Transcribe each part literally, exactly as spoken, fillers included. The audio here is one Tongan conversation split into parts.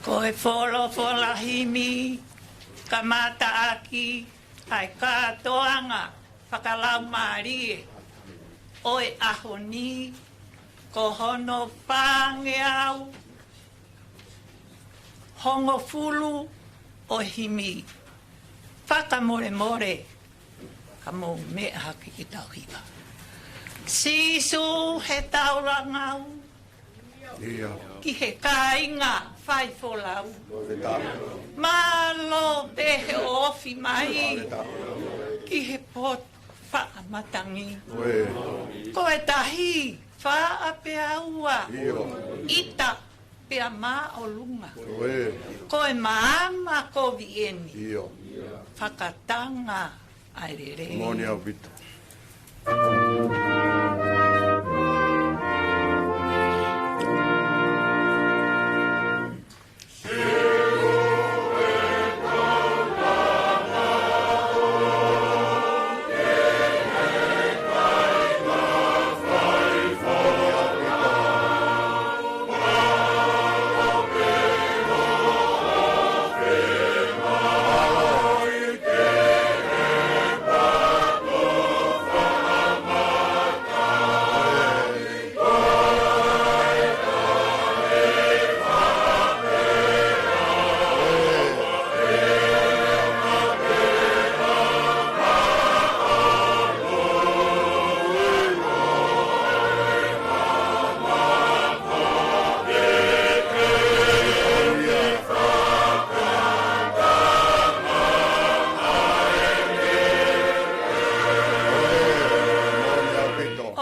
Ko e folofola himi kamataʻaki ʻa e kātoanga fakalaumālie ʻo e ʻaho ni, ko hono fāngeau hongofulu ʻo e himi. Fakamolemole, ka mou meʻa hake ke tau hiva. Sīsū he taulangau, ʻio, ki he kāinga faifolau. Mālō pē he ofi mai ki he potu faʻa matangi. Ko e tahi faʻa pea ua, ʻio, ʻita pea māʻolunga. Ko e maama kovi eni. ʻIo. Fakatanga ʻa e lelei. Moʻoni ʻaupito.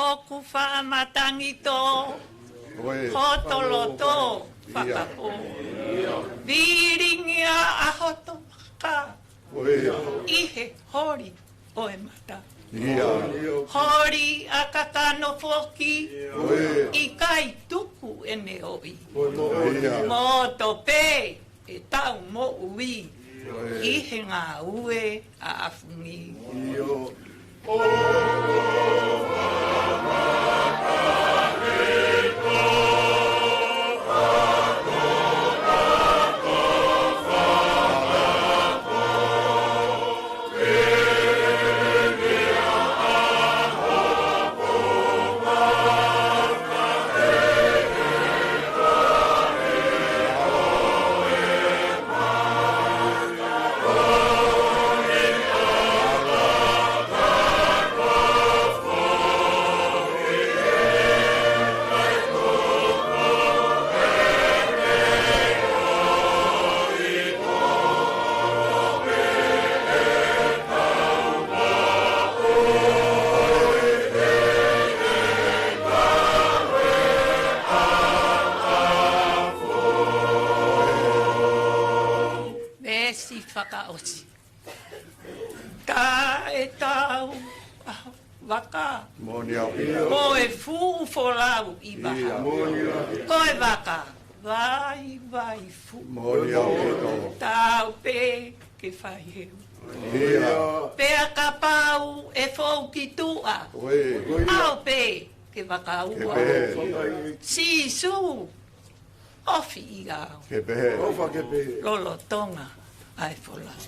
ʻOku faʻa matangi tō hoto loto fakapō. Vilingia ʻa hoto vaka ʻi he holi ʻo e mata. Holi ʻa kakano foki, ʻikai tuku ʻene ʻoi. Moto pē ʻe tau moʻui ʻi he ngāue ʻa ʻafungi. Veesi fakaʻosi. Taʻetau ʻa vaka. Moʻoni ʻaupito. Ko e fuʻu folau ʻi vaha. Ko e vaka vaivai fuʻu. Moʻoni ʻaupito. Tau pē ke fai heu. Pea kapau ʻe fou ki tuʻa, ʻalu pē ke vakaua. Sīsū, ofi ia au. Ke pehē. ʻOfa ke pehē. Lolotonga ʻa e folau.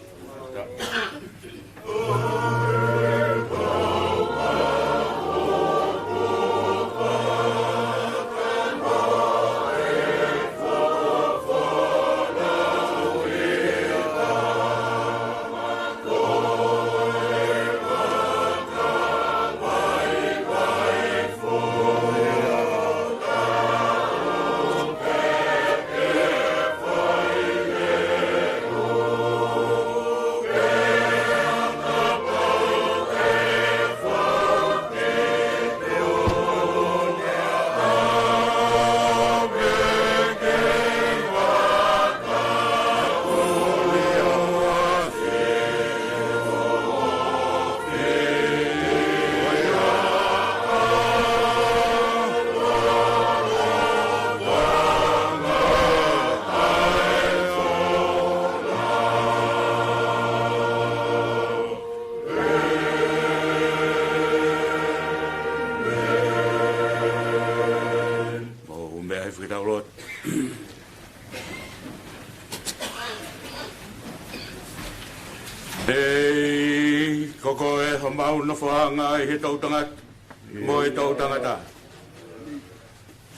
Mou meʻa he fakataulot. ʻEiki, ko koe homau nofoʻanga ʻi he toʻutangata mo e toʻutangata.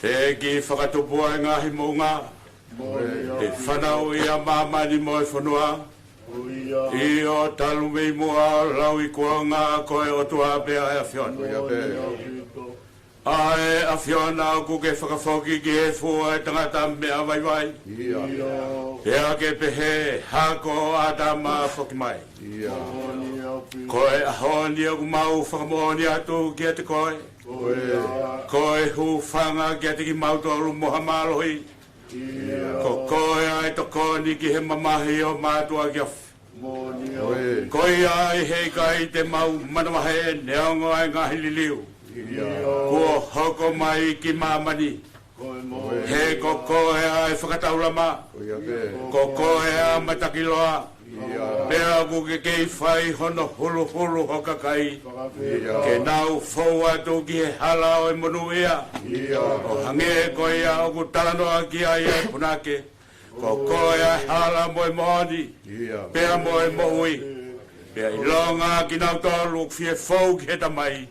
Teʻeki fakatupu ʻa e ngaahi moʻunga, ʻe fanauʻi ʻa māmani mo e fonua. ʻIo, talu mei muʻa ʻo lauikuonga, ko e ʻOtua pē ʻa e ʻAfiona. ʻA e ʻAfiona, ʻoku ke fakafoki ki he fua ʻo e tangata meʻa vaivai. Pea ke pehē, hako ʻo ʻĀtama foki mai. Ko e ʻaho ni ʻoku mau fakamoʻoni atu kiate koe. Ko e hūfanga kiate kimautolu mo ha mālohi. Ko koe ʻa e tokoni ki he mamahi ʻo mātuʻaki ofi. Ko ia ai he ʻikai te mau manavahē neongo ʻa e ngaahi liliu kuo hoko mai ki māmani. He ko koe ʻa e fakataulama. Ko koe ʻa e matakiloa. Pea ʻoku ke kei fai hono huluhulu ho kakai ke nau fou atu ki he hala ʻo e monūʻia, ʻo hangē ko ia ʻoku talanoa ki ai ʻa e punake. Ko koe ʻa e hala mo e moʻoni, pea mo e moʻui. Pea ʻilonga kinautolu ʻoku fie fou ki he Tamai,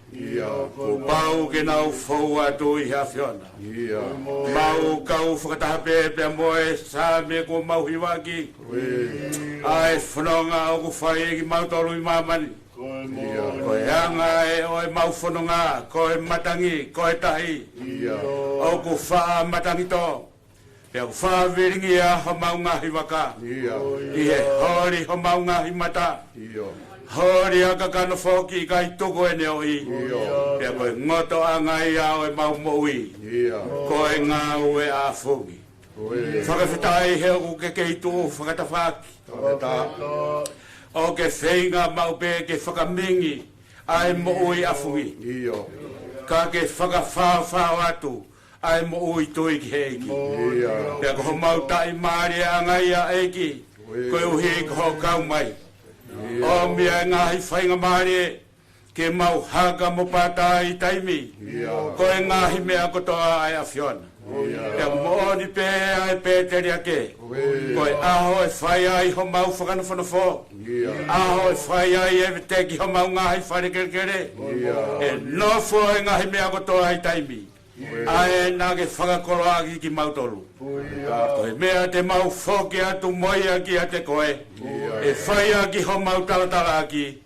kuo pau ke nau fou atu ʻi he ʻAfiona. Mau kau fakataha pē pea mo e Saame kuo mau hivaʻaki, ʻa e fononga ʻoku fai ʻe kimautolu ʻi māmani. Ko e anga ē ʻo ʻemau fononga, ko e matangi, ko e tahi ʻoku faʻa matangi tō. Pea ʻoku faʻa vilingia homau ngaahi vaka ʻi he holi homau ngaahi mata. Holi ʻa kakano foki ʻikai tuku ʻene ʻoi. Pea ko e ngotoʻanga ia ʻo ʻemau moʻui ko e ngāue ʻa e fungi. Fakafetaʻi he ʻoku ke kei tuʻu fakatafaʻaki ʻo ke feinga maʻu pē ke fakamingi ʻa e moʻui ʻa e fungi, ka ke fakafaofao atu ʻa e moʻui tui ki he ʻEiki. Pea ko homau taʻimālieʻanga ia ʻEiki, koeʻuhi ko hoʻo kau mai. ʻOmi ʻa e ngaahi faingamālie ke mau haka mo pātā ʻi taimi ko e ngaahi meʻa kotoa ʻa e ʻAfiona. Pea moʻoni pē ʻa e Pēteliake, ko e ʻaho ʻe fai ai homau fakanofonofo, ʻaho ʻe fai ai e veteki homau ngaahi fale kelekele. ʻE nofo ʻa e ngaahi meʻa kotoa ʻi taimi ʻa ē naʻa ke fakakoloaʻaki kimautolu. Ko e meʻa te mau foki atu mo ia kiate koe, ʻe fai ʻaki homau talatalaʻaki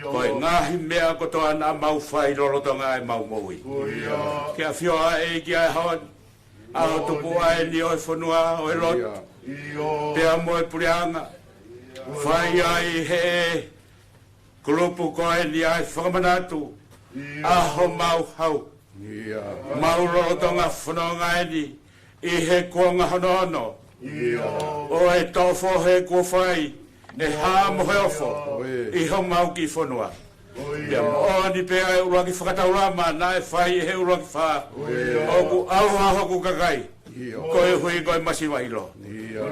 ko e ngaahi meʻa kotoa naʻa mau fai lolotonga ʻemau moʻui. Ke ʻafio ʻa e ʻEiki ʻi he ʻaho ni, ʻaho tupu ʻa eni ʻo e fonua ʻo e lotu pea mo e puleʻanga. Fai ai he kulupu ko eni ʻa e fakamanatu ʻa homau hau. Mau lolotonga fononga eni ʻi he kuonga hono ono ʻo e toʻofohe kuo fai ʻe Haʻa Moheofo ʻi homau kiʻi fonua. Pea moʻoni pē ʻa e ʻuluaki fakataulama naʻe fai ʻe he ʻuluaki fā, ʻoku ʻauha hoku kakai koeʻuhi ko e masiva ʻilo.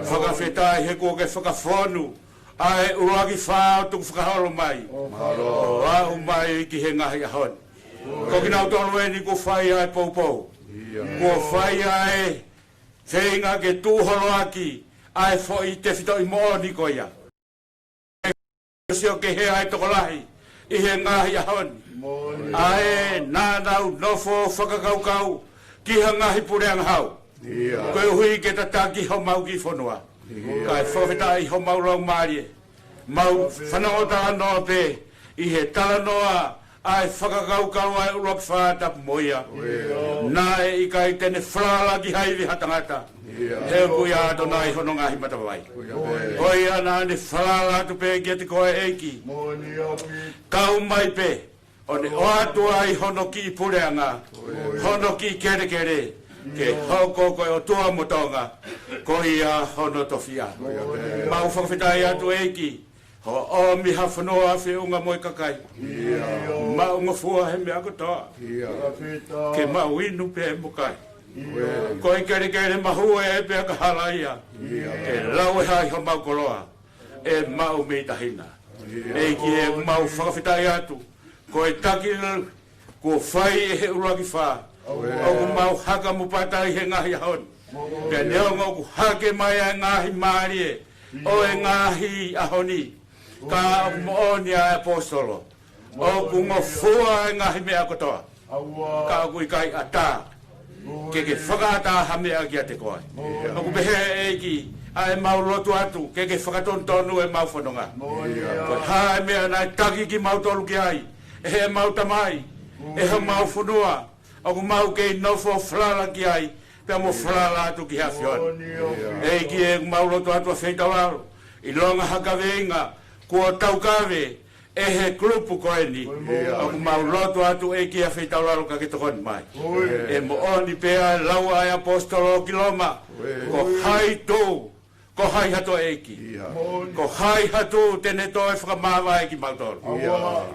Fakafetaʻi he kuo ke fakafonu ʻa e ʻuluaki fā ʻo tukufakaholo mai ʻo aʻu mai ki he ngaahi ʻaho ni. Ko kinautolu eni kuo fai ʻa e poupou, kuo fai ʻa e feinga ke tuʻu holoaki ʻa e foʻi tefitoʻi moʻoni ko ia. Sio ki he ʻa e tokolahi ʻi he ngaahi ʻaho ni. ʻA ē naʻa nau nofo fakakaukau ki ha ngaahi puleʻanga hau. Koeʻuhi ke tataki homau kiʻi fonua. Kae fakafetaʻi homau laumālie. Mau fanongo talanoa pē ʻi he talanoa ʻa e fakakaukau ʻa e ʻuluaki fā tapu mo ia. Naʻe ʻikai te ne falala ki ha ivi ha tangata. He ʻoku ʻiate ia hono ngaahi matavai. Ko ia naʻa ne falala atu pē kiate koe ʻEiki. Kau mai pē, ʻo ne ʻoatu ai hono kiʻi puleʻanga, hono kiʻi kelekele, ke hoko ko e ʻOtua mo Tonga, ko ia hono tofiʻa. Mau fakafetaʻi atu ʻEiki, hoʻo ʻomi ha fonua feʻunga mo e kakai. Maʻungofua he meʻa kotoa. Ke mau inu pē mo kai. Ko e kelekele mahue pē ka hala ia. Ke lau ʻe hai homau koloa. ʻE maʻu mei tahi na. ʻEiki ʻoku mau fakafetaʻi atu. Ko e taki kuo fai ʻe he ʻuluaki fā. ʻOku mau haka mo pata ʻi he ngaahi ʻaho ni. Pea neongo ʻoku hake mai ʻa e ngaahi mālie ʻo e ngaahi ʻaho ni. Ka ʻoku moʻoni ʻa e ʻaposetolo. ʻOku ngofua ʻa e ngaahi meʻa kotoa. Ka ʻoku ʻikai ʻatā ke ke fakaʻatā ha meʻa kiate koe. ʻOku pehē ʻEiki, ʻa ʻemau lotu atu, ke ke fakatonutonu ʻemau fononga. Ko e hā ʻa e meʻa naʻe taki kimautolu ki ai ʻe heʻemau tamai, ʻe homau fonua, ʻoku mau kei nofo falala ki ai, pea mo falala atu ki he ʻAfiona. ʻEiki ʻoku mau lotu atu ʻa feitaulalo, ʻilonga ha kaveinga, kuo taukave, ʻe he kulupu ko eni. ʻOku mau lotu atu ʻEiki ʻa feitaulalo ka ke tokoni mai. ʻE moʻoni pē ʻa e lau ʻa e ʻaposetolo ki Loma. Ko hai tū, ko hai ha toe ʻEiki. Ko hai ha tū te ne toe fakamāvae kimautolu.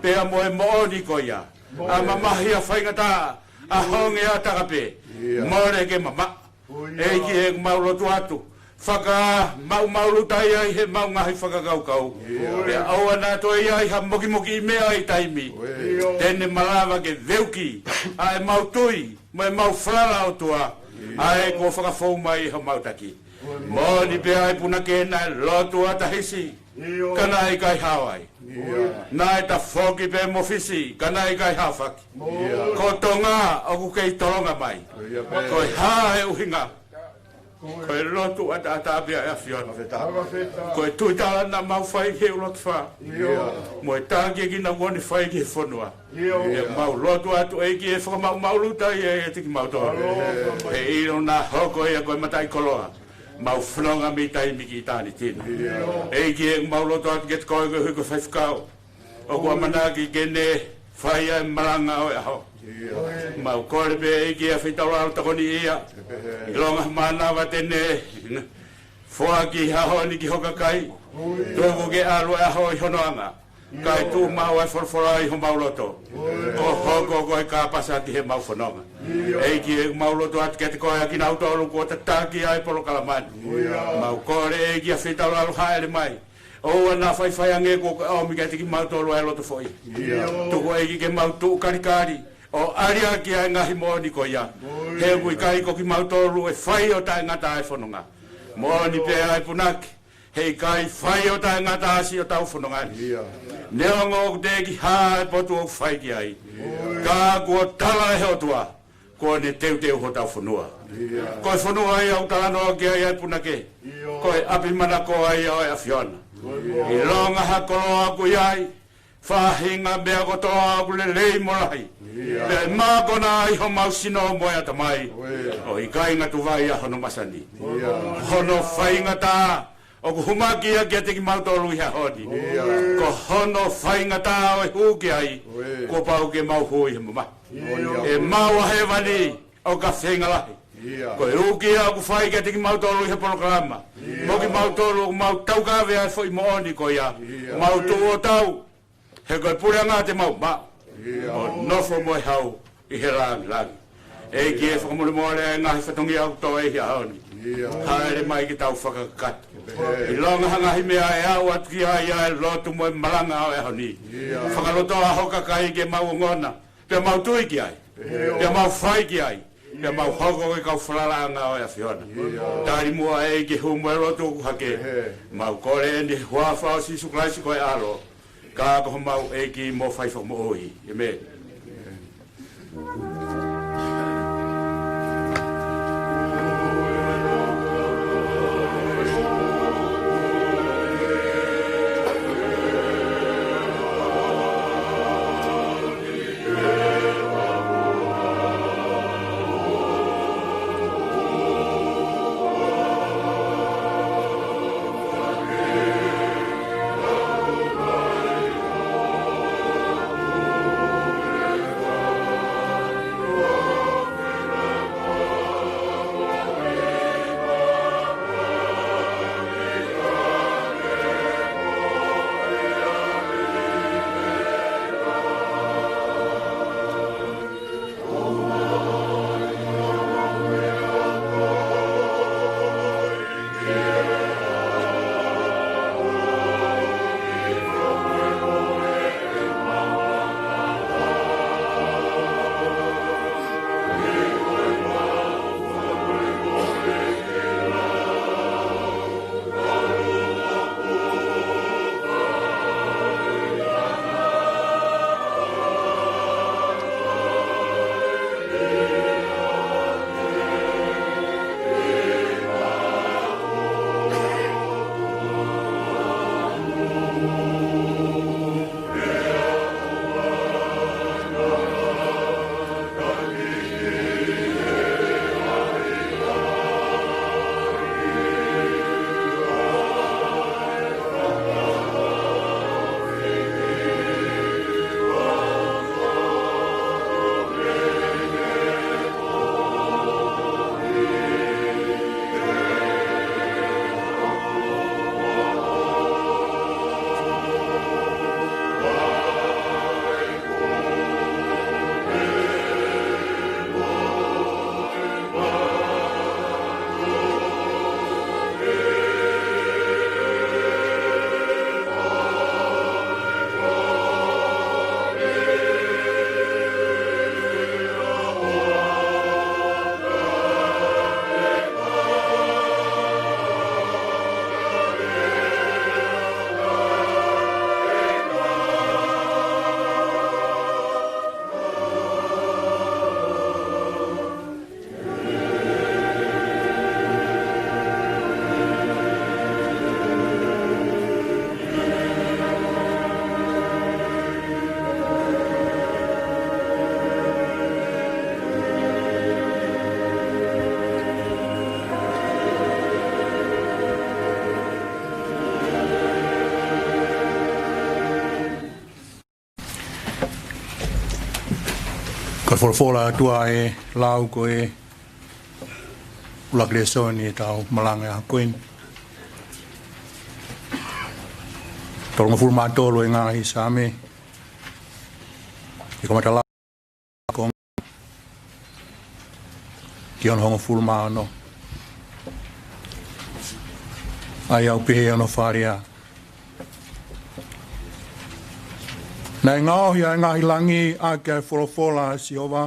Pea mo e moʻoni ko ia. ʻA mamahi ʻa faingataʻa, ʻa honge ʻa takape. Mole ke mamaʻo. ʻEiki ʻoku mau lotu atu. Fakamaʻumaʻuluta ia ʻi heʻemau ngaahi fakakaukau. Pea ʻoua naʻa toe ʻi ai ha mokimoki ʻi meʻa ʻi taimi. Te ne malava ke veuki ʻa ʻemau tui, mo ʻemau falala ʻOtua. ʻA ē kuo fakafou mai ʻi homau taki. Moʻoni pē ʻa e punake naʻe lotu ʻa Tahisi. Ka naʻe ʻikai hao ai. Naʻe tafoki pē mo Fisi, ka naʻe ʻikai haofaki. Ko Tonga ʻoku kei tolonga mai. Ko e hā e ʻuhinga? Ko e lotu ʻataʻatā pē ʻa e ʻAfiona. Ko e tuitala naʻa mau fai ki he ʻuluaki fā. Mo e taki ʻe kinaua ne fai ki he fonua. ʻOku mau lotu atu ʻEiki ʻe fakamaʻumaʻuluta ia ʻiate kimautolu. He ʻilo naʻa hoko ia ko e mataʻikoloa. Mau fononga mei taimi ki ʻitāniti na. ʻEiki ʻoku mau lotu atu kiate koe koeʻuhi ko e faifekau. ʻOku ʻamanaki ke ne fai ʻa e malanga ʻo e ʻaho. Mau kole pē ʻEiki ʻa feitaulalo tokoni ia. ʻIlonga ha mānava te ne foaki he ʻaho ni ki ho kakai. Tuku ke ʻalu ʻa e ʻaho ʻi hono anga. Kae tuʻu maʻu ʻa e folofola ʻi homau loto. Ko e hoko ko e kāpasa ki heʻemau fononga. ʻEiki ʻoku mau lotu atu kiate koe ʻa kinautolu kuo tataki ʻa e polokalama ni. Mau kole ʻEiki ʻa feitaulalo hāʻele mai. ʻOua naʻa faifai ange kuo ke ʻomi kiate kimautolu ʻa e loto foʻi. Tuku ʻEiki ke mau tuʻu kalikali. ʻO ʻaliaki ʻa e ngaahi moʻoni ko ia. He ʻoku ʻikai ko kimautolu ʻe fai ʻo taʻengata ʻa e fononga. Moʻoni pē ʻa e punake. He ʻikai fai ʻo taʻengata ʻa siʻotau fononga ni. Neongo ʻoku teʻeki hā e potu ʻoku fai ki ai. Ka kuo tala ʻe he ʻOtua, kuo ne teuteu hotau fonua. Ko e fonua ia ʻoku talanoa ki ai ʻa e punake. Ko e ʻapi manako ia ʻo e ʻAfiona. ʻIlonga ha koloa ʻoku ʻi ai, faʻahinga meʻa kotoa ʻoku lelei mo lahi. Pea ʻe mākona ai homau sino mo e ʻatamai. ʻO ʻikai ngatuvai ʻa hono masani. Hono faingataʻa ʻoku humaki ia kiate kimautolu ʻi he ʻaho ni. Ko hono faingataʻa ʻo e hū ki ai. Kuo pau ke mau hū ʻi he mamahi. ʻE maʻu ʻa hēvani ʻo ka feinga lahi. Ko e uki ia ʻoku fai kiate kimautolu ʻi he polokalama. Mo kimautolu ʻoku mau taukave ʻa e foʻi moʻoni ko ia. Mau tuʻu ʻo tau. He ko e puleʻanga te mau maʻu. ʻO nofo mo e hau ʻi he langilangi. ʻEiki ʻe fakamolemole ʻa e ngaahi fatongia ʻoku toe ʻi he ʻaho ni. Hāʻele mai ke tau fakakakato. ʻIlonga ha ngaahi meʻa ʻe aʻu atu ki ai ʻa e lotu mo e malanga ʻo e ʻaho ni. Fakalotoa ho kakai ke mau ongona. Pea mau tui ki ai. Pea mau fai ki ai. Pea mau hoko ko e kau falalaʻanga ʻo e ʻAfiona. Tali muʻa ʻEiki ke hū mo e lotu ʻoku hake. Mau kole ʻeni he huafa ʻo Sīsū Kalaisi ko e ʻAlo, ka ko homau ʻEiki mo Faifakamoʻui. ʻĒmeni. Ko e folofola ʻa e ʻOtua ʻe lau ko e ʻuluaki lēsoni ʻetau malanga ʻi he ʻaho ko eni. Tolungofulu mā tolu ʻo e ngaahi Saame. ʻI he kamata lau ko ki hono hongofulu mā ono. ʻA ia ʻoku pehē hono fakalea. Naʻe ngaohi ʻa e ngaahi langi ʻaki ʻa e folofola ʻa Sihova,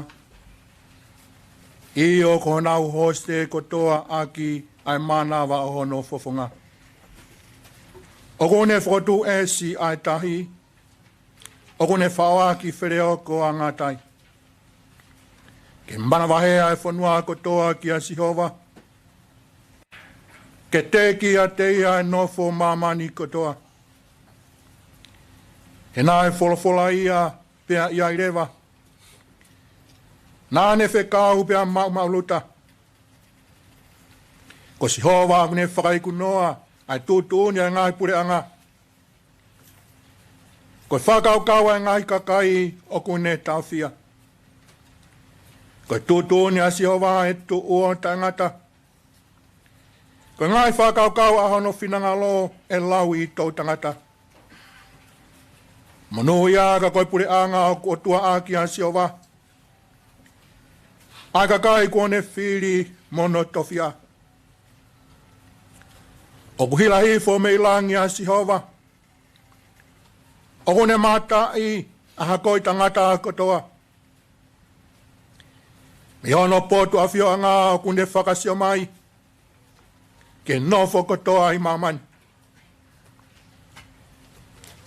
ʻio, ko honau hoosi kotoa ʻaki ʻa e mānava ʻo hono fofonga. ʻOku ne fokotuʻu ʻesi ʻa e tahi, ʻoku ne faʻo ʻaki feleoko ʻa ngātai. Ke manavahē ʻa e fonua kotoa kia Sihova, ke teki ʻiate ia ʻa e nofo ʻo māmani kotoa. He naʻe folofola ia pea ʻi ai leva, naʻa ne fekau pea maʻumaʻuluta. Ko Sihova ʻoku ne fakaikunoa ʻa e tuʻutuʻuni ʻa e ngaahi puleʻanga. Ko e fakakaukau ʻa e ngaahi kakai ʻoku ne taʻofia. Ko e tuʻutuʻuni ʻa Sihova ʻe tuʻu ʻo taʻengata. Ko e ngaahi fakakaukau ʻa hono finangalo ʻe laui toʻutangata. Monūʻia ka ko e puleʻanga ʻoku ʻotua ʻaki ʻa Sihova, ʻa e kakai kuo ne fili mo hono tofiʻa. ʻOku hila hifo mei langi ʻa Sihova, ʻoku ne mataʻi ʻa e hako ʻo e tangata kotoa. ʻi hono potu ʻafioʻanga ʻoku ne fakasio mai ke nofo kotoa ʻi māmani.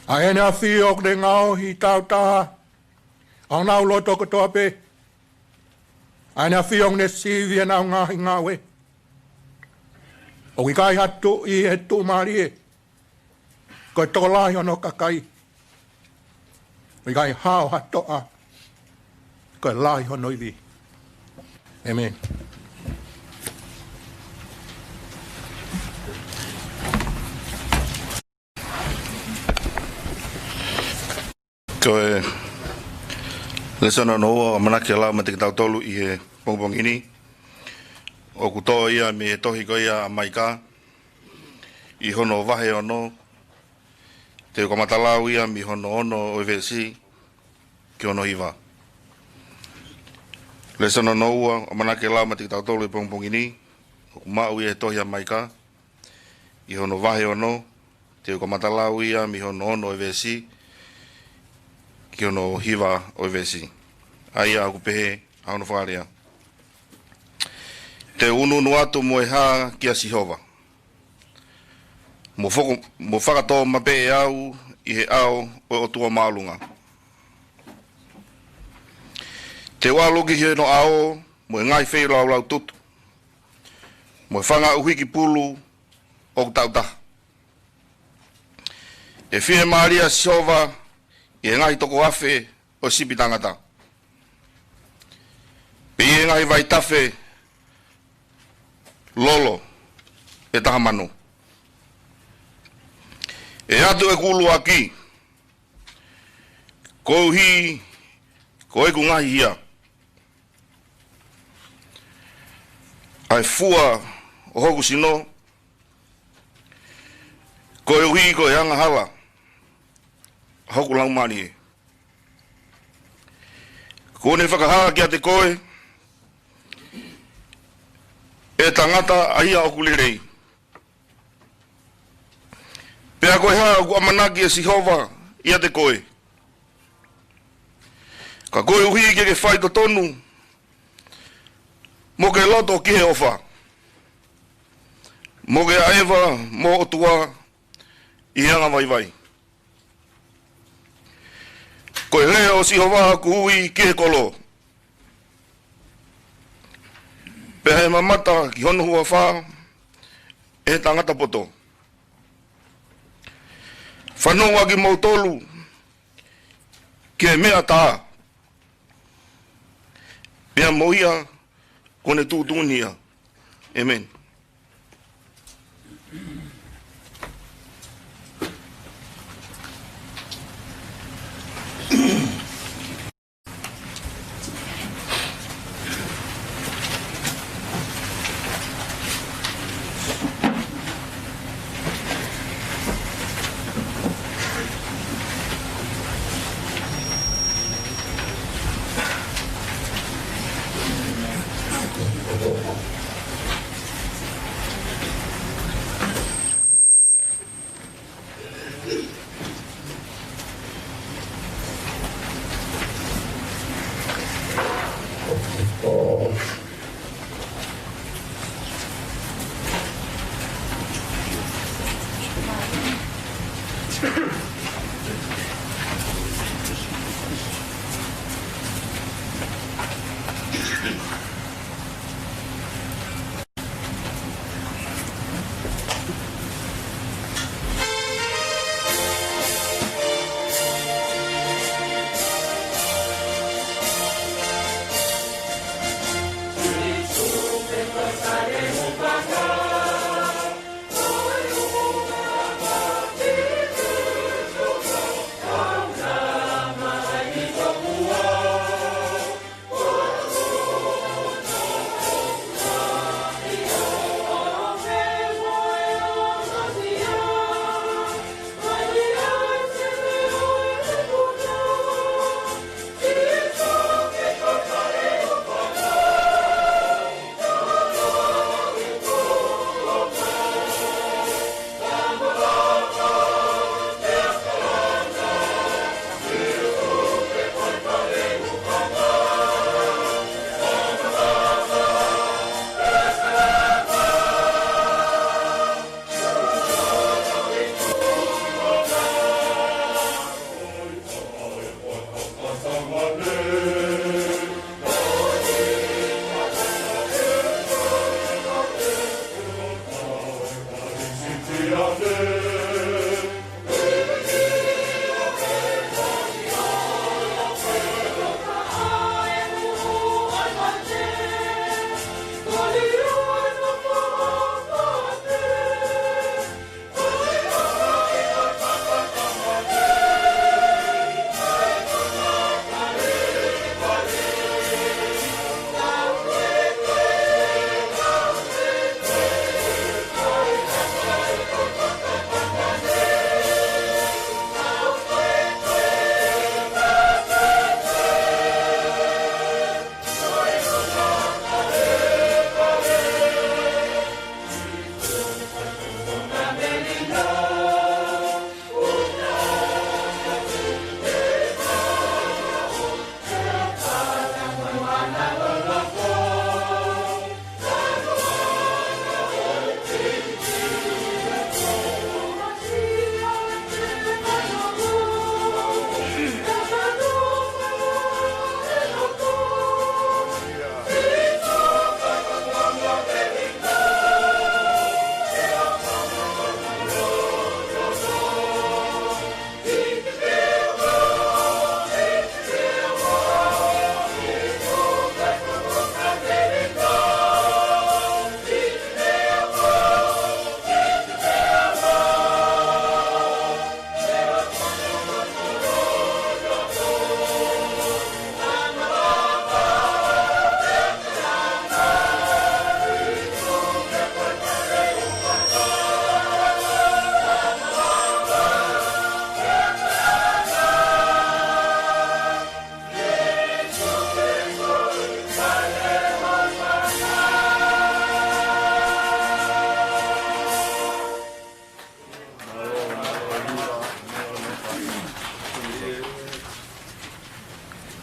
ʻA ʻEne ʻAfio ʻoku ne ngaohi tāutaha ʻa honau loto kotoa pē. ʻA ʻEne ʻAfio ʻoku ne sivi ʻenau ngaahi ngāue. ʻOku ʻikai ha tuʻi ʻe tuʻumālie, ko e tokolahi hono kakai. ʻOku ʻikai hao ha toʻa, ko e lahi hono ivi. ʻĒmeni. Ko e lēsoni hono ua ʻoku ʻamanaki ke lau maʻa kitautolu ʻi he pongipongi ni, ʻoku toʻo ia mei he tohi ko ia ʻa Maika, ʻi hono vahe ono, te u kamata lau ia mei hono ono ʻo e veesi ki hono hiva. Lēsoni hono ua ʻoku ʻamanaki ke lau maʻa kitautolu ʻi he pongipongi ni, ʻoku maʻu ia he tohi ʻa Maika, ʻi hono vahe ono, te u kamata lau ia mei hono ono ʻo e veesi ki hono hiva ʻo e veesi. ʻA ia ʻoku pehē ʻa hono fakalea: Te u ʻunuʻunu atu mo e hā kia Sihova? Mo foko-, mo fakatōmapeʻe au ʻi he ʻao ʻo e ʻOtua Māʻolunga? Te u ʻalu ki hono ʻao mo e ngaahi feilaulau tutu, mo e fanga ʻuhiki pulu ʻoku taʻutaha. ʻE fiemālie ʻa Sihova ʻi he ngaahi toko afe ʻo e sipi tangata, pea ʻi he ngaahi vaitafe lolo ʻe taha mano. ʻE atu ʻeku ʻuluaki koeʻuhi ko ʻeku ngaahi hia, ʻa e fua ʻo hoku sino, koeʻuhi ko e angahala ʻa hoku laumālie. Kuo ne fakahā kiate koe, ʻe tangata, ʻa ia ʻoku lelei, pea ko e hā ʻoku ʻamanaki ʻe Sihova ʻiate koe, ka koeʻuhi ke ke faitotonu, mo ke loto ki he ʻofa, mo ke ʻaʻeva mo e ʻOtua ʻi he angavaivai? Ko e lea ʻo Sihova ʻoku ui ki he kolo, pea ʻe mamata ki hono huafa ʻa e tangata poto. Fanongo ʻa kimoutolu ki he meʻa tā, pea mo ia kuo ne tuʻutuʻuni ia. ʻĒmeni.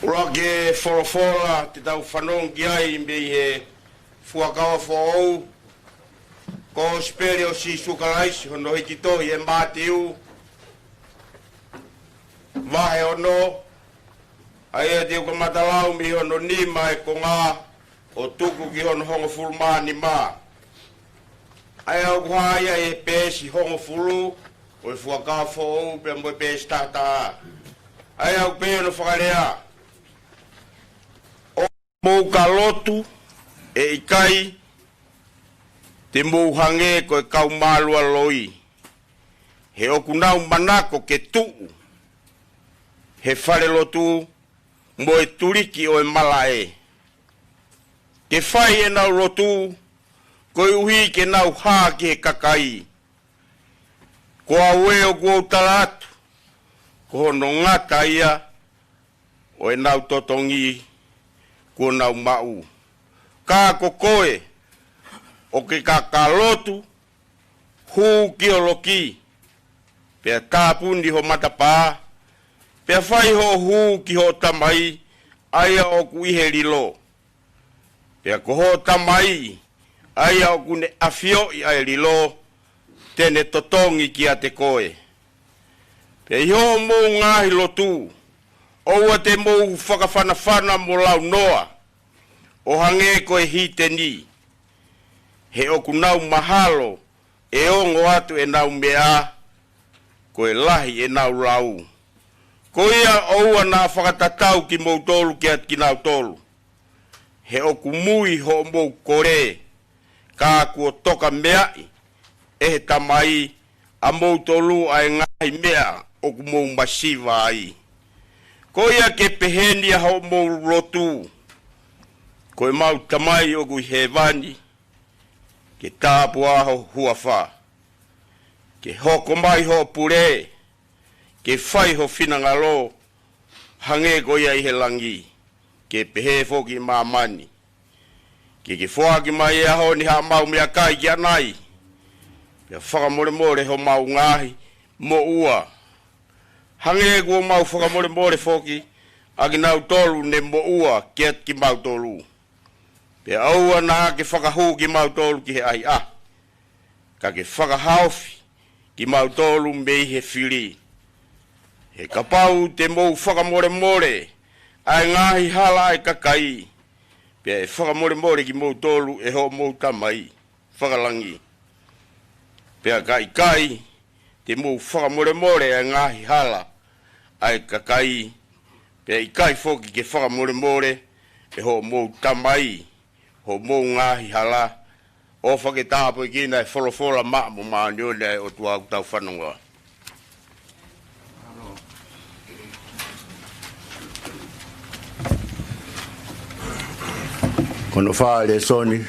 ʻUluaki e folofola te tau fanongo ki ai mei he Fuakava Foʻou, Kosipeli ʻo Sīsū Kalaisi hono hiki tohi ʻe Mātiu, vahe ono, ʻa ia te u kamata lau mei hono nima e konga ʻo tuku ki hono hongofulu mā nima. ʻA ia ʻoku hā ia he peesi hongofulu ʻo e Fuakava Foʻou pea mo e peesi taha taha. ʻA ia ʻoku pehē hono fakalea: ʻOua te mou lotu, ʻe ʻikai te mou hangē ko e kau mālualoi, he ʻoku nau manako ke tuʻu he falelotu mo e tuliki ʻo e malaʻe, ke fai ʻenau lotu koeʻuhi ke nau hā ki he kakai. Ko au ē, ʻoku ou tala atu, ko hono ngata ia ʻo ʻenau totongi kuo nau maʻu. Ka ko koe, ʻoua te ke lotu, hū ki ho loki, pea tāpuni ho matapā, pea fai hoʻo hū ki hoʻo Tamai, ʻa ia ʻoku ʻi he lilo. Pea ko hoʻo Tamai, ʻa ia ʻoku ne ʻafioʻi ʻa e lilo, te ne totongi kiate koe. Pea ʻi hoʻomou ngaahi lotu, ʻoua te mou fakafanafana mo launoa, ʻo hangē ko e hiteni, he ʻoku nau mahalo ʻe ongo atu ʻenau meʻa, ko e lahi ʻenau lau. Ko ia, ʻoua naʻa fakatatau kimoutolu kiate kinautolu, he ʻoku mui hoʻomou kole, ka kuo toka meaʻi ʻe he Tamai ʻamoutolu ʻa e ngaahi meʻa ʻoku mou masiva ai. Ko ia, ke pehē ni ʻa hoʻomou lotu: Ko ʻemau Tamai ʻoku ʻi hēvani, ke tāpuhā ho huafa, ke hoko mai hoʻo pule, ke fai ho finangalo, hangē ko ia ʻi he langi, ke pehē foki ʻi māmani. Ke ke foaki mai he ʻaho ni haʻamau meʻakai ki ʻanai, pea fakamolemole homau ngaahi moʻua, hangē kuo mau fakamolemole foki ʻa kinautolu ne moʻua kiate kimautolu. Pea ʻoua naʻa ke fakahū kimautolu ki he ʻahiʻahi, ka ke fakahaofi kimautolu mei he fili. He kapau te mou fakamolemole ʻa e ngaahi hala ʻa e kakai, pea ʻe fakamolemole kimoutolu ʻe hoʻomou Tamai fakalangi. Pea ka ʻikai te mou fakamolemole ʻa e ngaahi hala ʻa e kakai, pea ʻikai foki ke fakamolemole ʻe hoʻomou Tamai hoʻomou ngaahi hala. ʻOfa ke tāpuekina e folofola maʻa mo māʻoniʻoni ʻa e ʻOtua ʻoku tau fanongoa. Ko hono fā lēsoni.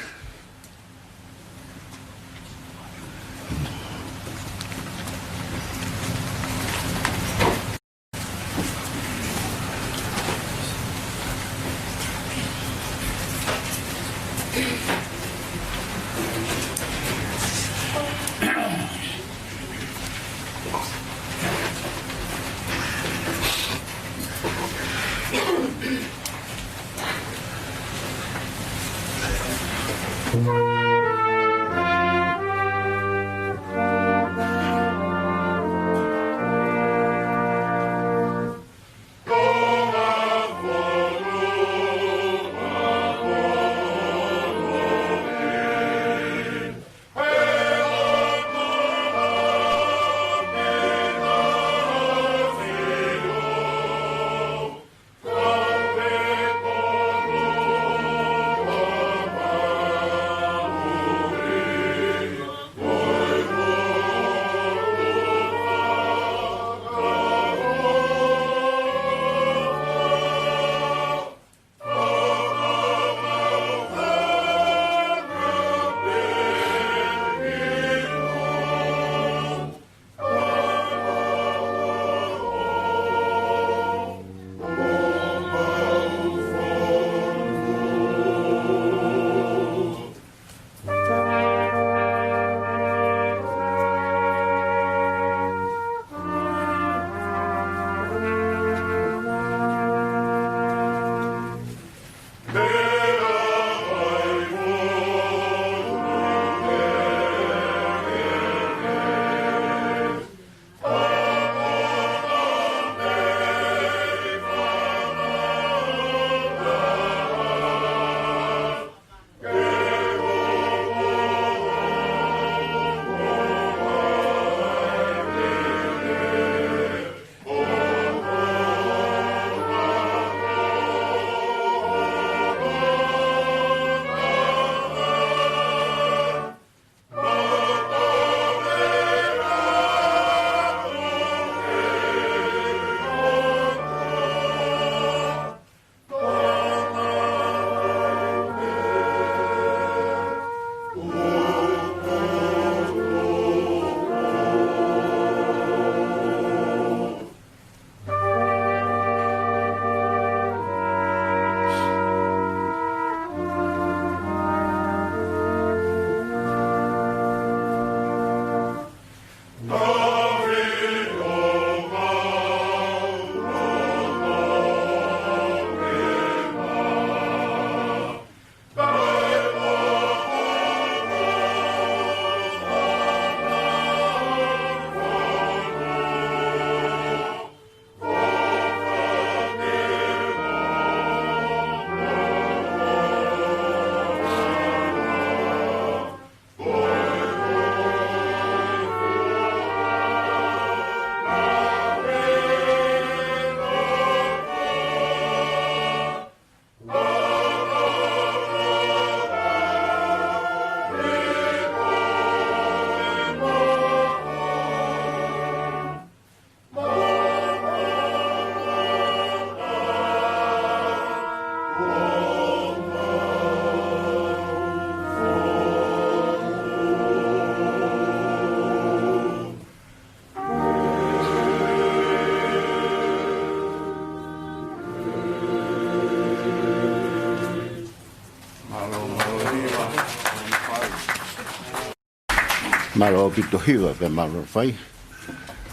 Mālō ʻaupito Hiva pea mālō fai.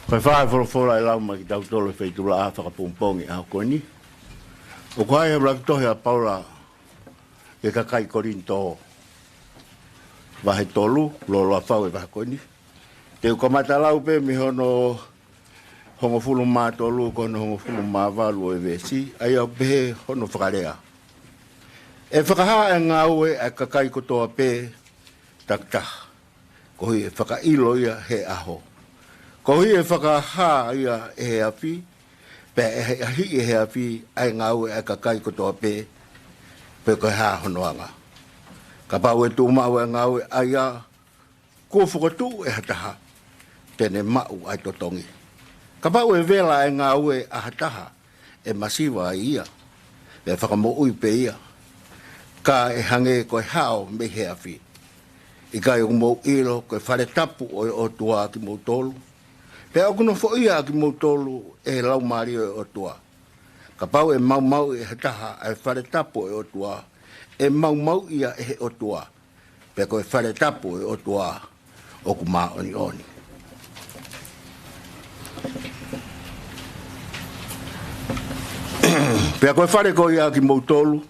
Ko e fai folofola ʻe lau mai kiate kitautolu ʻe he feituʻulaʻā fakapongipongi ʻaho ko eni. ʻOku ʻi he ʻuluaki tohi ʻa Paula ki he kakai Kolinitō, vahe tolu, loloa fau e vahe ko eni. Te u kamata lau pē mei hono hongofulu mā tolu ki hono hongofulu mā valu ʻo e veesi, ʻa ia ʻoku pehē hono fakalea: ʻE fakahā ʻa e ngāue ʻa e kakai kotoa pē takitaha, koeʻuhi ʻe fakaʻilo ia he ʻaho, koeʻuhi ʻe fakahā ia ʻe he afi, pea ʻe ʻahiʻahiʻi ʻe he afi ʻa e ngāue ʻa e kakai kotoa pē, pe ko e hā hono anga. Kapau ʻe tuʻu maʻu ʻa e ngāue ʻa ia kuo fokotuʻu ʻe ha taha, te ne maʻu ʻa e totongi. Kapau ʻe vela ʻa e ngāue ʻa ha taha, ʻe masiva ai ia, pea fakamoʻui pē ia, ka ʻe hangē ko e hao mei he afi. ʻIkai ʻoku mou ʻilo ko e fale tapu ʻo e ʻOtua ʻa kimoutolu, pea ʻoku nofoʻia ʻa kimoutolu ʻe he Laumālie ʻo e ʻOtua? Kapau ʻe maumauʻi ʻe ha taha ʻa e fale tapu ʻo e ʻOtua, ʻe maumauʻi ia ʻe he ʻOtua, pea ko e fale tapu ʻo e ʻOtua ʻoku māʻoniʻoni. Pea ko e fale ko ia ʻa kimoutolu,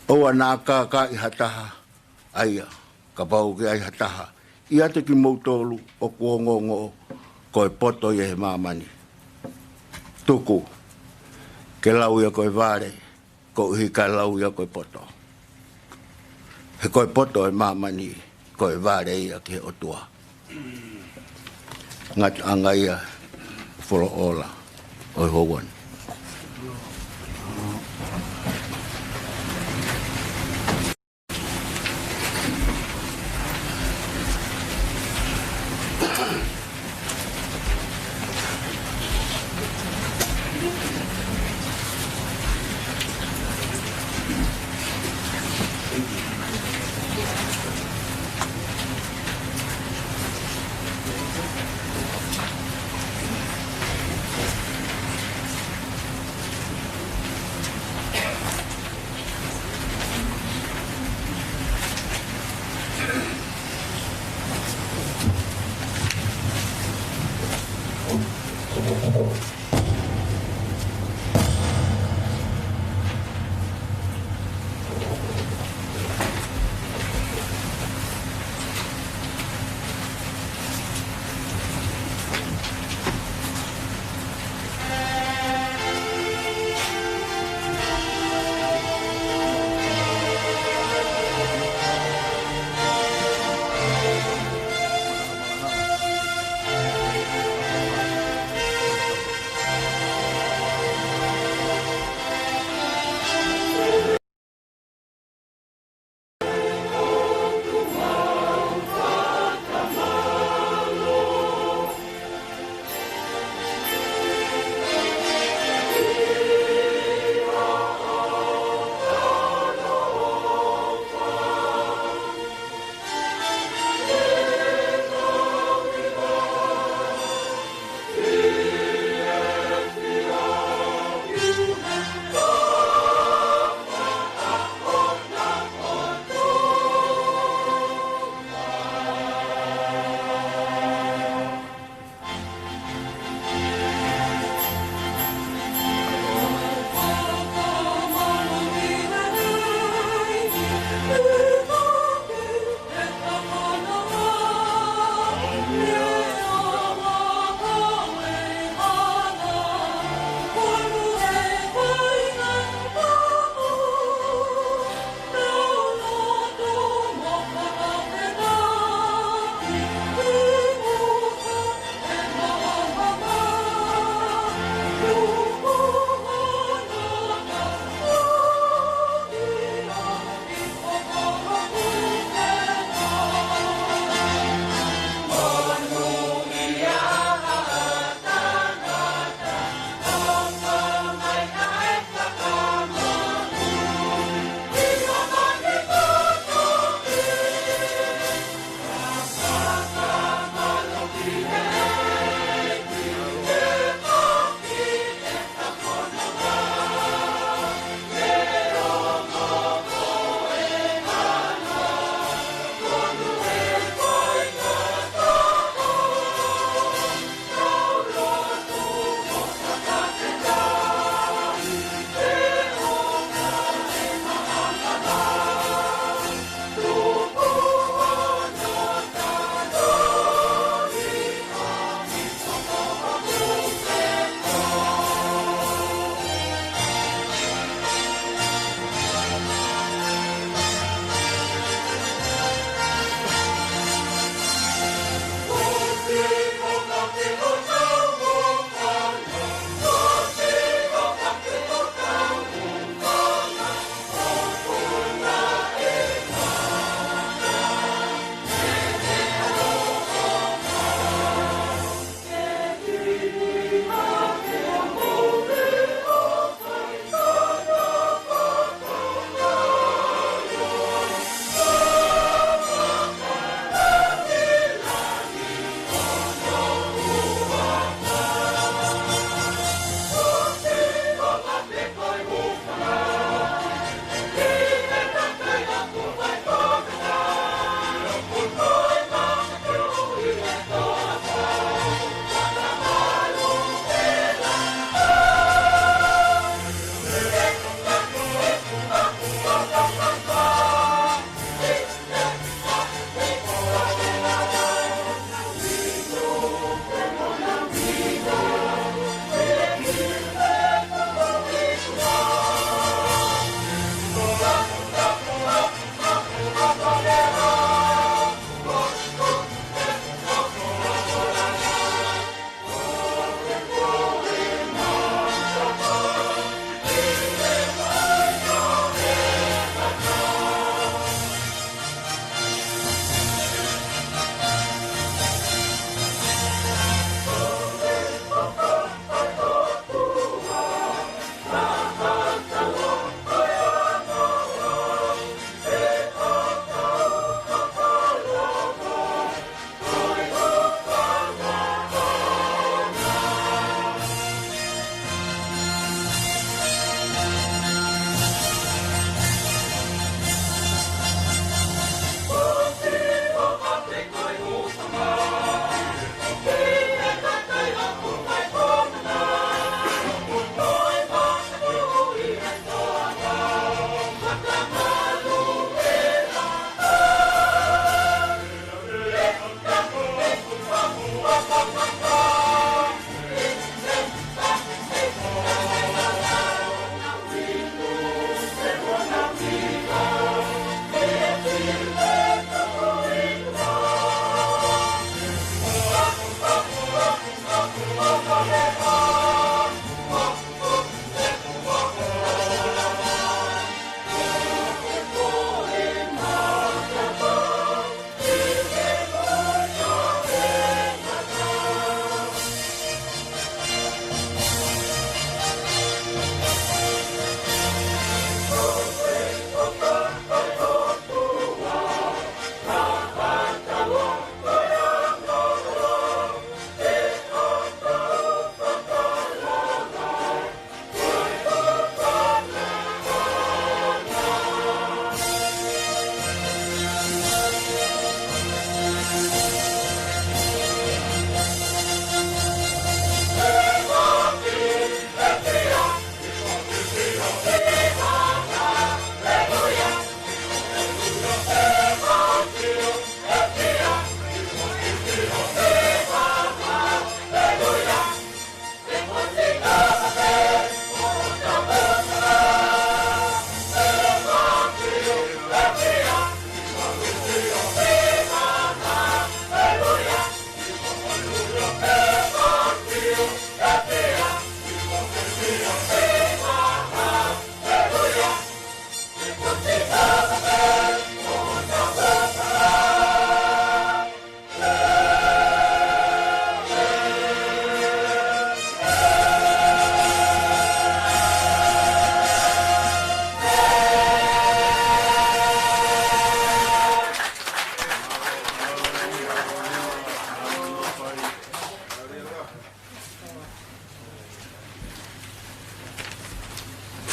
ʻoua naʻa kākaaʻi ha taha ʻa ia. Kapau ʻoku ʻi ai ha taha ʻiate kimoutolu ʻoku ongoongo ko e poto ia he māmani, tuku ke lau ia ko e vale, koeʻuhi kae lau ia ko e poto. He ko e poto ʻo e māmani, ko e vale ia ki he ʻOtua. Ngataʻanga ia folofola ʻo e houa ni.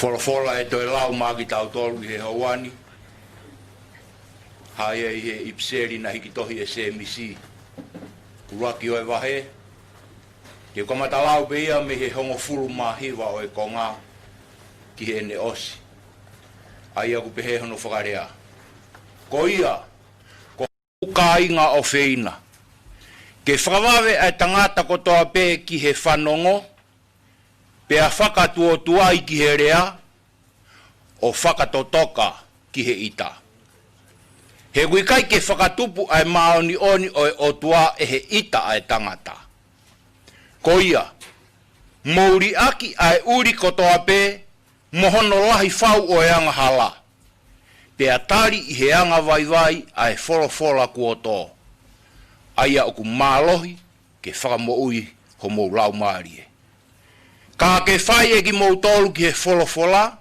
Folofola ʻe toe lau maʻa kitautolu ʻi he houa ni, hā ia ʻi he ʻipiseli naʻe hiki tohi ʻe Sēmisi, ʻuluaki ʻo e vahe. Te u kamata lau pē ia mei he hongofulu mā hiva ʻo e konga ki heʻene ʻosi. ʻA ia ʻoku pehē hono fakalea: Ko ia, ko hoku kāinga ʻofeina, ke fakavave ʻa e tangata kotoa pē ki he fanongo, pea fakatuotuai ki he lea, ʻo fakatotoka ki he ʻita. He ʻoku ʻikai ke fakatupu ʻa e māʻoniʻoni ʻo e ʻOtua ʻe he ʻita ʻa e tangata. Ko ia, mou liʻaki ʻa e ʻuli kotoa pē, mo hono lahi fau ʻo e angahala, pea tali ʻi he angavaivai ʻa e folofola kuo tō, ʻa ia ʻoku mālohi ke fakamoʻui homou laumālie. Ka ke fai ʻe kimoutolu ki he folofola,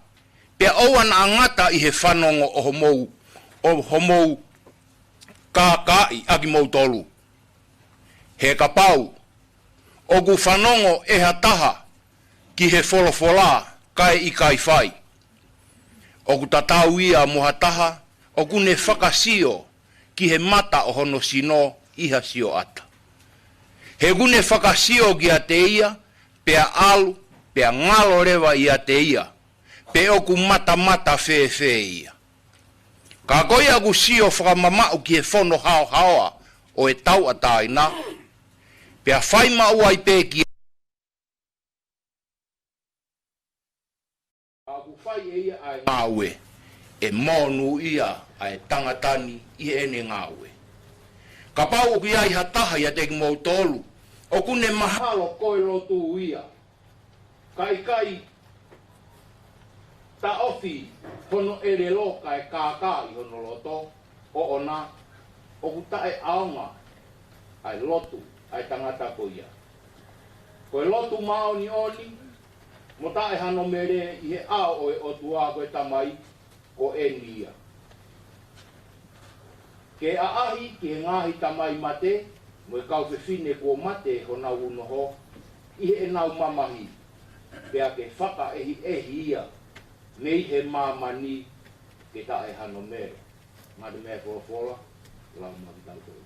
pea ʻoua naʻa ngata ʻi he fanongo ʻo homou, ʻo homou kākaaʻi ʻa kimoutolu. He kapau ʻoku fanongo ʻe ha taha ki he folofola kae ʻikai fai, ʻoku tatau ia mo ha taha ʻoku ne fakasio ki he mata ʻo hono sino ʻi ha sioʻata. He ʻoku ne fakasio kiate ia, pea ʻalu, pea ngalo leva ʻiate ia, pe ʻoku matamata fēfē ia. Ka ko ia ʻoku sio fakamamaʻu ki he fono haohaoa ʻo e tauʻatāina, pea fai maʻu ai pē ki, ka ʻoku fai ʻe ia ʻa e ngāue, ʻe monūʻia ʻa e tangata ni ʻi heʻene ngāue. Kapau ʻoku ʻi ai ha taha ʻiate kimoutolu ʻoku ne mahalo ko e lotu ia, ka ʻikai taʻofi hono ʻelelo kae kākaaʻi hono loto ʻoʻona, ʻoku taʻeʻaonga ʻa e lotu ʻa e tangata ko ia. Ko e lotu māʻoniʻoni mo taʻehanomele ʻi he ʻao ʻo e ʻOtua ko e Tamai, ko eni ia: Ke ʻaʻahi ki he ngaahi tamai mate mo e kau fefine kuo mate honau unoho ʻi heʻenau mamahi, pea ke fakaʻehiʻehi ia mei he māmani ke taʻehanomele. Ngata meʻa folofola, lau mai kiate kitautolu.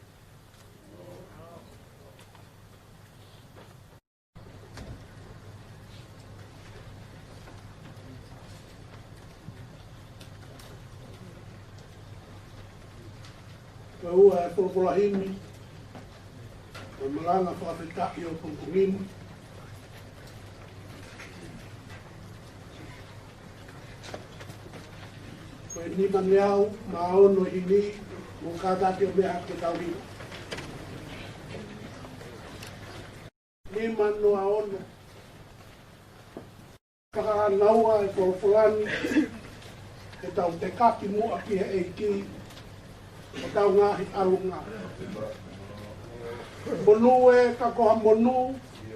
Ko e ua e folofola himi, ko e malanga fakafetaʻi ʻo e pongipongi ni, ko e nima ngeau mā ono himi, mou kātaki ʻo meʻa ke tau himi. Nima noa ono. Fakahā naua e folofola ni, ke tau tekaki muʻa ki he ʻEiki, ʻo tau ngaahi ʻalunga. Monū ē, ka ko ha monū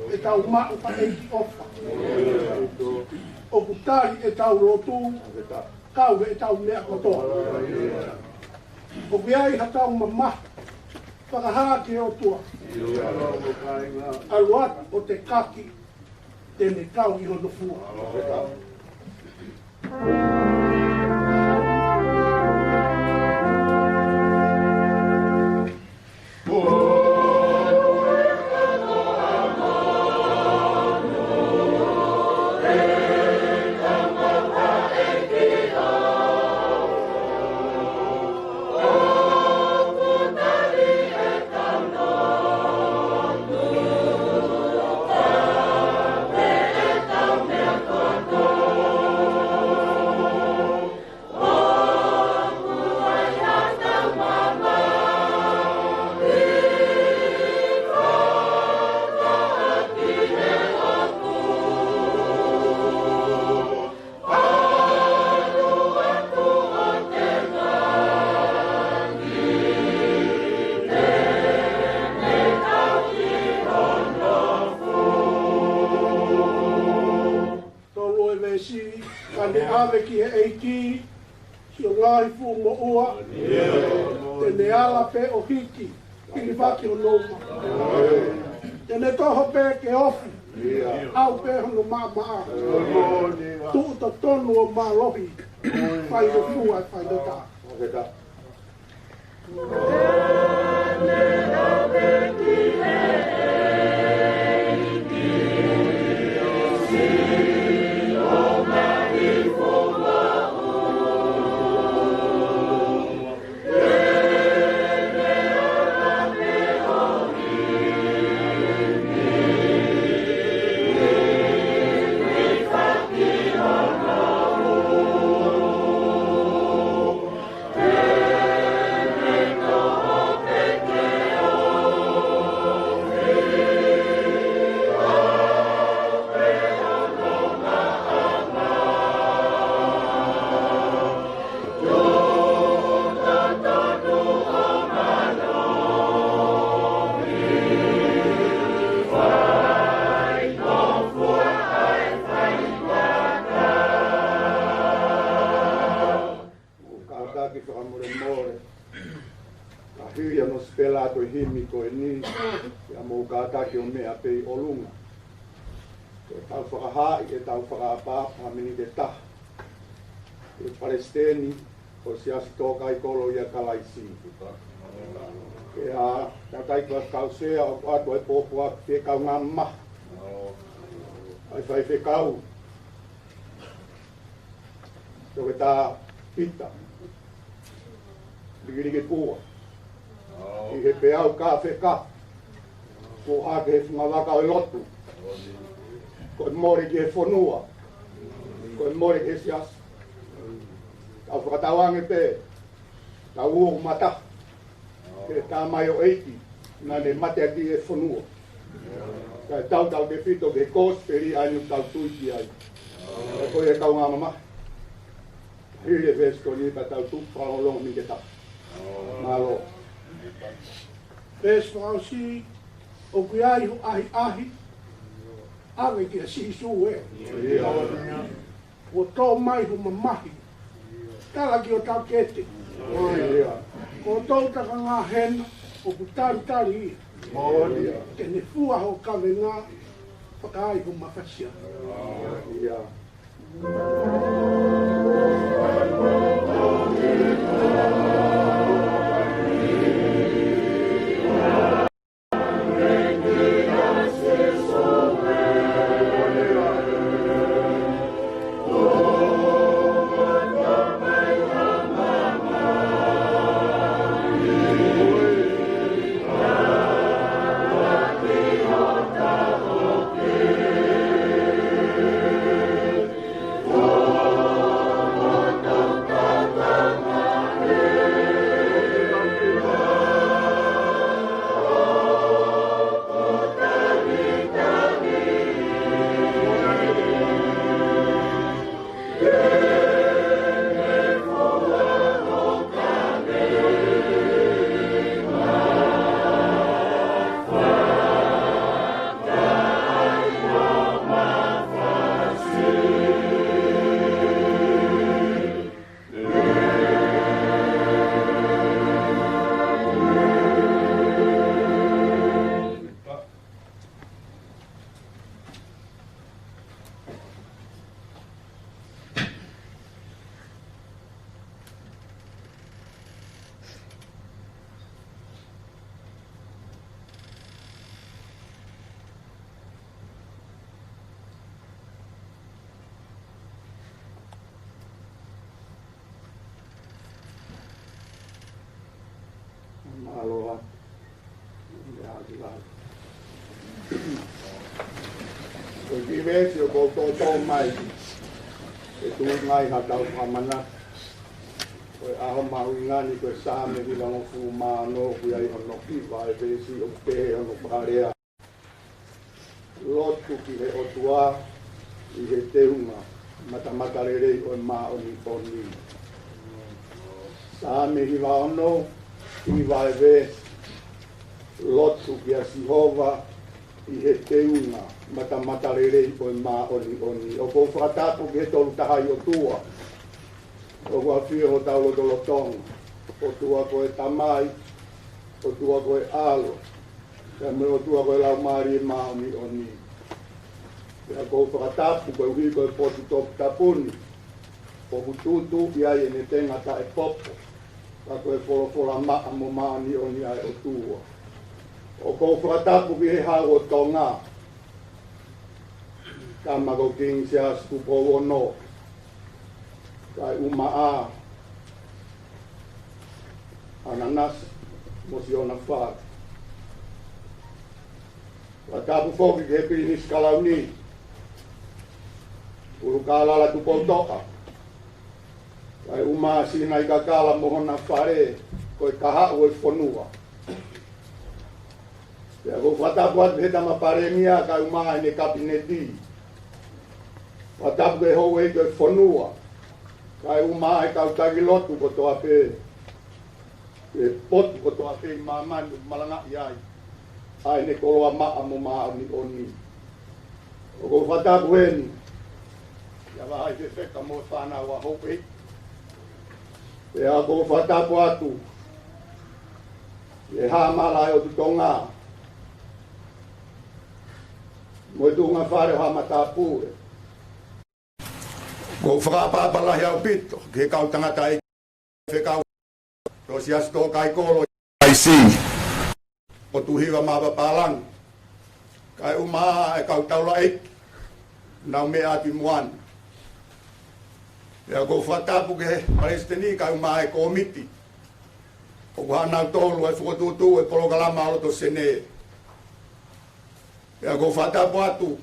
ʻe tau maʻu ka ʻEiki ʻofa. ʻOku tali ʻetau lotu, kau ʻetau meʻa kotoa. ʻOku ʻi ai haʻatau mamahi, fakahā ki he ʻOtua. ʻAlu atu ʻo tekaki, te ne kau ʻi hono fua. Tolu e veesi, ka ne ʻave ki he ʻEiki siʻo ngaahi fuʻu moʻua, te ne ala pē ʻo hiki, hilifaki hono uma. Te ne toho pē ke ofi, ʻau pē hono maʻamaʻa. Tuʻu totonu ʻo mālohi, faingofua ʻa e faingataʻa. ʻOku kātaki ʻo meʻa pē ʻi ʻolunga. Ke tau fakahaaʻi, ke tau fakaʻapaʻapa ha miniti ʻe taha ki he Palesiteni ʻo e Siasi Tōkaikolo ʻia Kalaisi. Ke ʻa, tau kai kua kau sea ʻo atu ai pōpua ke kau ngā maha. ʻAi faifekau. Toketā Pita Likiliki Pua. ʻI he peau ka feka. Ko ha ke he fungavaka ʻo e lotu. Ko e mole ki he fonua. Ko e mole ki he siasi. Tau fakatauange pē. Tau uo mata. Ke tā mai ʻo ʻEiki, naʻa ne mate ʻaki e fonua. Kae tau tau ke fito ke kosipeli ʻa eni ʻoku tau tui ki ai. Kae ko e kau ngā mamahi. Hili e veesi ko eni ka tau tuku fakalongolongo miniti ʻe taha. Mālō. Veesi fakaʻosi, ʻoku ʻi ai ho ʻahiʻahi, ʻave kia Sīsū ē. Kuo tō mai ho mamahi. Tala ki hotau kete. Ko hotau takanga hena, ʻoku talitali ia. Ke ne fua ho kavenga, fakaai ho mafasia. Mālō atu. Ko e kiʻi veesi ʻoku ou toʻotoʻo mai, ʻe tuʻu ngai ha tau fakamana. Ko e ʻaho mahuʻinga ni ko e Saame hivangofulu mā ono, ʻoku ʻi ai hono hiva e veesi ʻoku pehē hono fakalea. Lotu ki he ʻOtua ʻi he teunga matamatalelei ʻo e māʻoniʻoni. Saame hiva ono, hiva e veesi. Lotu kia Sihova ʻi he teunga matamatalelei ʻo e māʻoniʻoni. ʻOku ou fakatapu ki he Tolu Tahaʻi ʻOtua. ʻOku ʻafio ʻi hotau lotolotonga. ʻOtua ko e Tamai, ʻOtua ko e ʻAlo, pea mo e ʻOtua ko e Laumālie Māʻoniʻoni. Pea ʻoku ou fakatapu koeʻuhi ko e potu toputapu ni, ʻoku tuʻutuʻuni ai ʻene tenga taʻepopo, ka ko e folofola maʻa mo māʻoniʻoni ʻa e ʻOtua. ʻOku ou fakatapu ki he Hau ʻo Tonga, Tama ko Kingi Siaosi Tupou Ono, kae ʻumaʻā ʻAnanasi mo siona fale. Fakatapu foki ki he Pilinisi Kalauni, ʻUlukalala Tupoutoʻa, kae ʻumaʻā Sinaikakala mo hona fale, ko e kahaʻu ʻo e fonua. Pea ʻoku ou fakatapu atu he Tama Palēmia kae ʻumaʻā ʻene Kapineti. Fakatapu ki he houʻeiki ʻo e fonua, kae ʻumaʻā e kau taki lotu kotoa pē, e potu kotoa pē ʻi māmani ʻoku malangaʻi ai ʻa ʻene koloa maʻa mo māʻoniʻoni. ʻOku ou fakatapu heni ʻia Vahaʻi Fefeka mo e fānau ʻa houʻeiki. Pea ʻoku ou fakatapu atu ʻi he Haʻa Maʻala ʻo e ʻOtu Tonga, mo e tuʻunga fale ʻo Haʻa Matāpule. ʻOku ou fakaʻapaʻapa lahi ʻaupito ki he kau tangataʻeiki fekau ʻo e Siasi Tōkaikolo ʻi ʻAisi, ʻo Tuʻi Hiva mo Papālangi, kae ʻumaʻā e kau taulaʻeiki naʻa nau meʻa atu ʻi muʻa ni. Pea ʻoku ou fakatapu ki he Palesiteni kae ʻumaʻā e kōmiti ʻoku ʻi ai ʻanautolu e fokotuʻutuʻu e polokalama ʻo e loto sene. Pea ʻoku ou fakatapu atu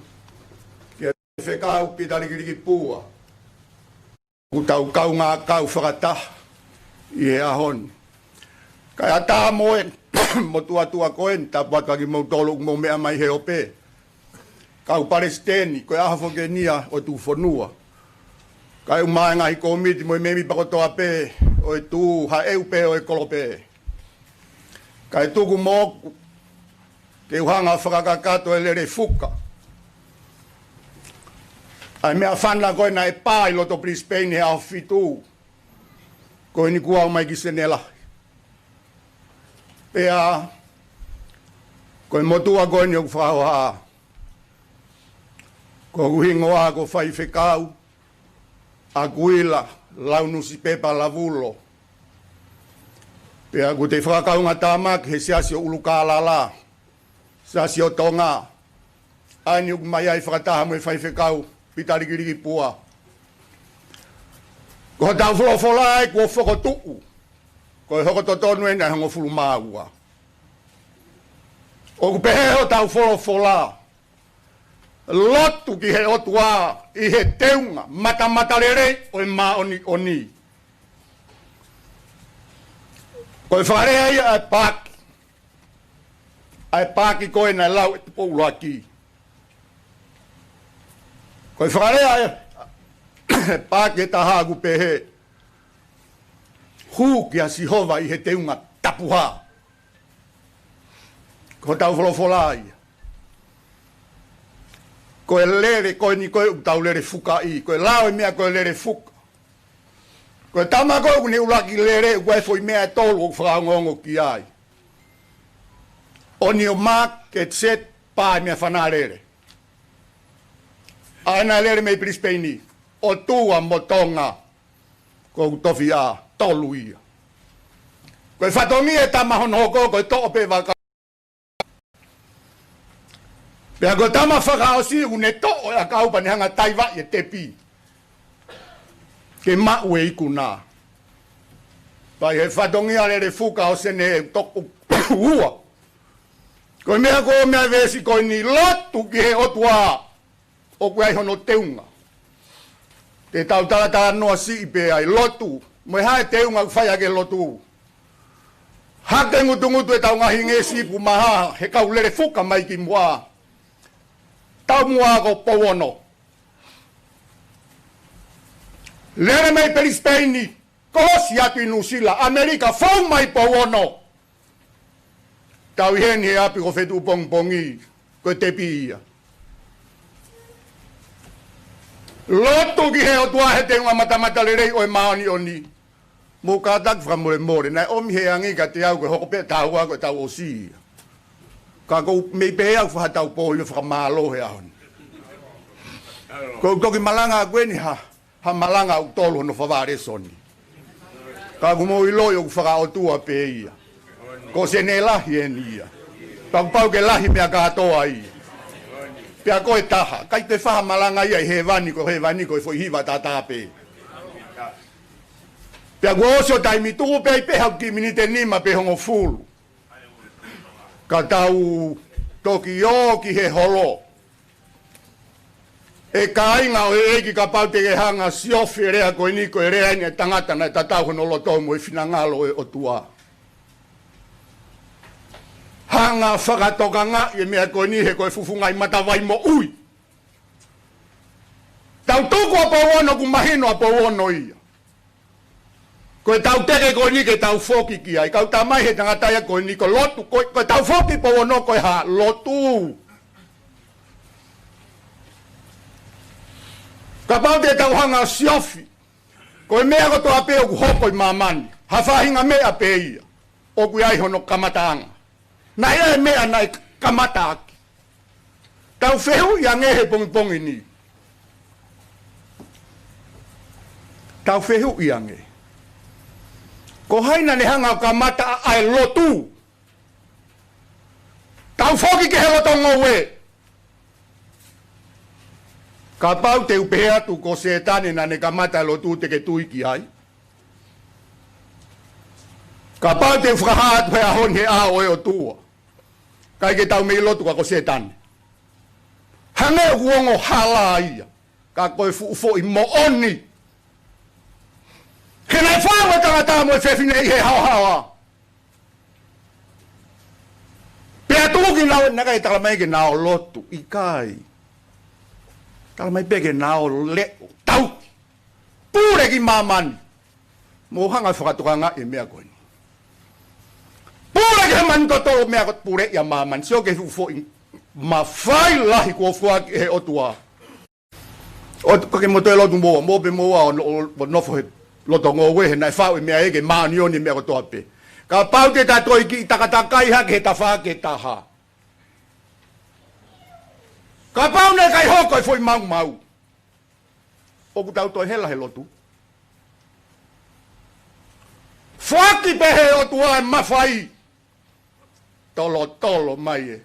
ki he fekau Pita Likiliki Pua, ʻoku tau kaungā kau fakataha ʻi he ʻaho ni. Kae ʻatā mo e motuʻa tuʻa ko eni, tapu atu kiate kimoutolu ʻoku mou meʻa mai he ope. Kau Palesiteni, ko e ʻaho foki eni ia ʻo e tuʻufonua, kae ʻumaʻā e ngaahi kōmiti mo e mēmipa kotoa pē ʻo e tuʻu, haʻu pē ʻo e kolope. Kae tuku moʻoku ke u hanga ʻo fakakakato e lele fuka ʻa e meʻafana ko ē naʻe pā ʻi loto Brisbane he ʻaho fitu ko eni kuo aʻu mai ki Senelahi. Pea ko e motuʻa ko eni ʻoku fakahohaʻa, ko hoku hingoa ko Faifekau ʻAkuila Launusipepa Lavulo. Pea ʻoku ou fakakaungātāmaki he Siasi ʻo ʻUlukālala, Siasi ʻo Tonga. ʻA eni ʻoku ʻomai ai fakataha mo e Faifekau Pita Likiliki Pua. Ko hotau folofola ʻa e kuo fokotuʻu, ko e hoko totonu eni ʻa e hongofulu mā ua. ʻOku pehē hotau folofola: Lotu ki he ʻOtua ʻi he teunga matamatalelei ʻo e māʻoniʻoni. Ko e fakalea ia ʻa e paaki, ʻa e paaki ko ē naʻe lau ʻe Tupou ʻUluaki. Ko e fakalea ʻa e paaki ʻe taha ʻoku pehē: Hū kia Sihova ʻi he teunga tapuhā. Ko hotau folofola ia. Ko e lele ko eni ko ē ʻoku tau lele fukaʻi, ko e lao ʻo e meʻa ko e lele fuka. Ko e tama ko ē ʻoku ne ʻuluaki lele, ʻoku ʻi ai e foʻi meʻa ʻe tolu ʻoku fakaongoongo ki ai: ʻOni ʻo Mark, Ketset, pea mo e meʻafana lele. ʻA ena lele mei Brisbane, ʻOtua mo Tonga, ko hoku tofiʻa, tolu ia. Ko e fatongia e tama hono hoko, ko e toʻo pē vaka. Pea ko e tama fakaʻosi ʻoku ne toʻo e ʻakau pea ne hanga ʻo taivaʻi e tepi ke maʻu e ikuna. Pea ʻi he fatongia lele fuka ʻo Sene toko ua, ko e meʻa ko e meʻa veesi ko eni: Lotu ki he ʻOtua ʻoku ʻi ai hono teunga. Te tau talatalanoa siʻi pē ai, lotu. Mo e hā e teunga ʻoku fai ʻaki e lotu? Hake ngutungutu ʻetau ngaahi ngeʻesi ipu maha he kau lele fuka mai ki muʻa. Taumuʻa ko Pouono. Lele mei Pelisipeni, ko ʻosi atu ʻi Nuʻusila, ʻAmelika, fou mai Pouono. Tau ʻi heni he ʻapi ko Fetuʻupongipongi, ko e tepi ia. Lotu ki he ʻOtua he teunga matamatalelei ʻo e māʻoniʻoni. Mou kātaki fakamolemole, naʻe ʻomi he angi kiate au ko e hoko pē taua ko e tau ʻosi ia. Ka ʻoku ou mei pehē au fakatātā pō ʻi he fakamālō he ʻaho ni. Ko e toki malanga ko eni ha ha malanga ʻoku tolu hono fā lēsoni. Ka ʻoku mou ʻiloʻi ʻoku fakaʻotua pē ia. Ko Sene lahi eni ia. Pea ʻoku pau ke lahi meʻa kātoa ia. Pea ko e taha, ʻikai te faha malanga ia ʻi hēvani, ko hēvani ko e foʻi hiva tātā pē. Pea kuo ʻosi ʻo taimi, tuku pē ai pē haʻaku kiʻi miniti ʻe nima pe hongofulu. Ka tau toki ō ki he holo. ʻE kāinga ʻo e ʻEiki, kapau te ke hanga ʻo siofi e lea ko eni, ko e lea eni e tangata naʻe tatau hono loto mo e finangalo ʻo e ʻOtua. Hanga ʻo fakatokangaʻi e meʻa ko eni he ko e fufungaʻi matavai moʻui. Tau tuku ʻa Pouono ʻoku mahino ʻa Pouono ia. Ko e tau teke ko eni ke tau foki ki ai. Kau tamai, he tangata ia ko eni ko e lotu, ko, ko e tau foki Pouono ko e hā? Lotu. Kapau te tau hanga ʻo siofi, ko e meʻa kotoa pē ʻoku hoko ʻi māmani, ha faʻahinga meʻa pē ia, ʻoku ʻi ai hono kamataʻanga. Naʻe ʻi ai e meʻa naʻe kamata ʻaki. Tau fehuʻi ange he pongipongi ni. Tau fehuʻi ange. Ko hai naʻa ne hanga ʻo kamata ʻa e lotu? Tau foki ki he loto ngoue. Kapau te u pehē atu ko Sētane naʻa ne kamata e lotu, te ke tui ki ai? Kapau te u fakahā atu he ʻaho ni he ʻao ʻo e ʻOtua, ʻikai ke tau mei lotu ka ko Sētane. Hangē ʻoku ongo hala ia, ka ko e fuʻu foʻi moʻoni. He naʻe faʻu e tangata mo e fefine ʻi he haohaoa. Pea tuku kinaua, naʻe ʻikai tala mai ke na ō lotu, ʻikai. Tala mai pē ke na ō leʻo, tau. Pule ki māmani. Mou hanga fakatokangaʻi e meʻa ko eni. Pule ki he manu totolo, meʻa ko e pule ia māmani. Sio ki he fuʻu foʻi mafai lahi kuo foaki ʻe he ʻOtua. ʻOku ke mo toe lotu moua, mo pē moua ʻo, ʻo, ʻo nofo he loto ngoue he naʻe faʻu e meʻa ē ke māʻoniʻoni e meʻa kotoa pē. Kapau te ta toe kiʻi takatakai hake he tafaʻaki ʻe taha. Kapau naʻe ʻikai hoko e foʻi maumau, ʻoku tau toe hela he lotu? Foaki pē he ʻOtua e mafai. Tolotolo mai ē.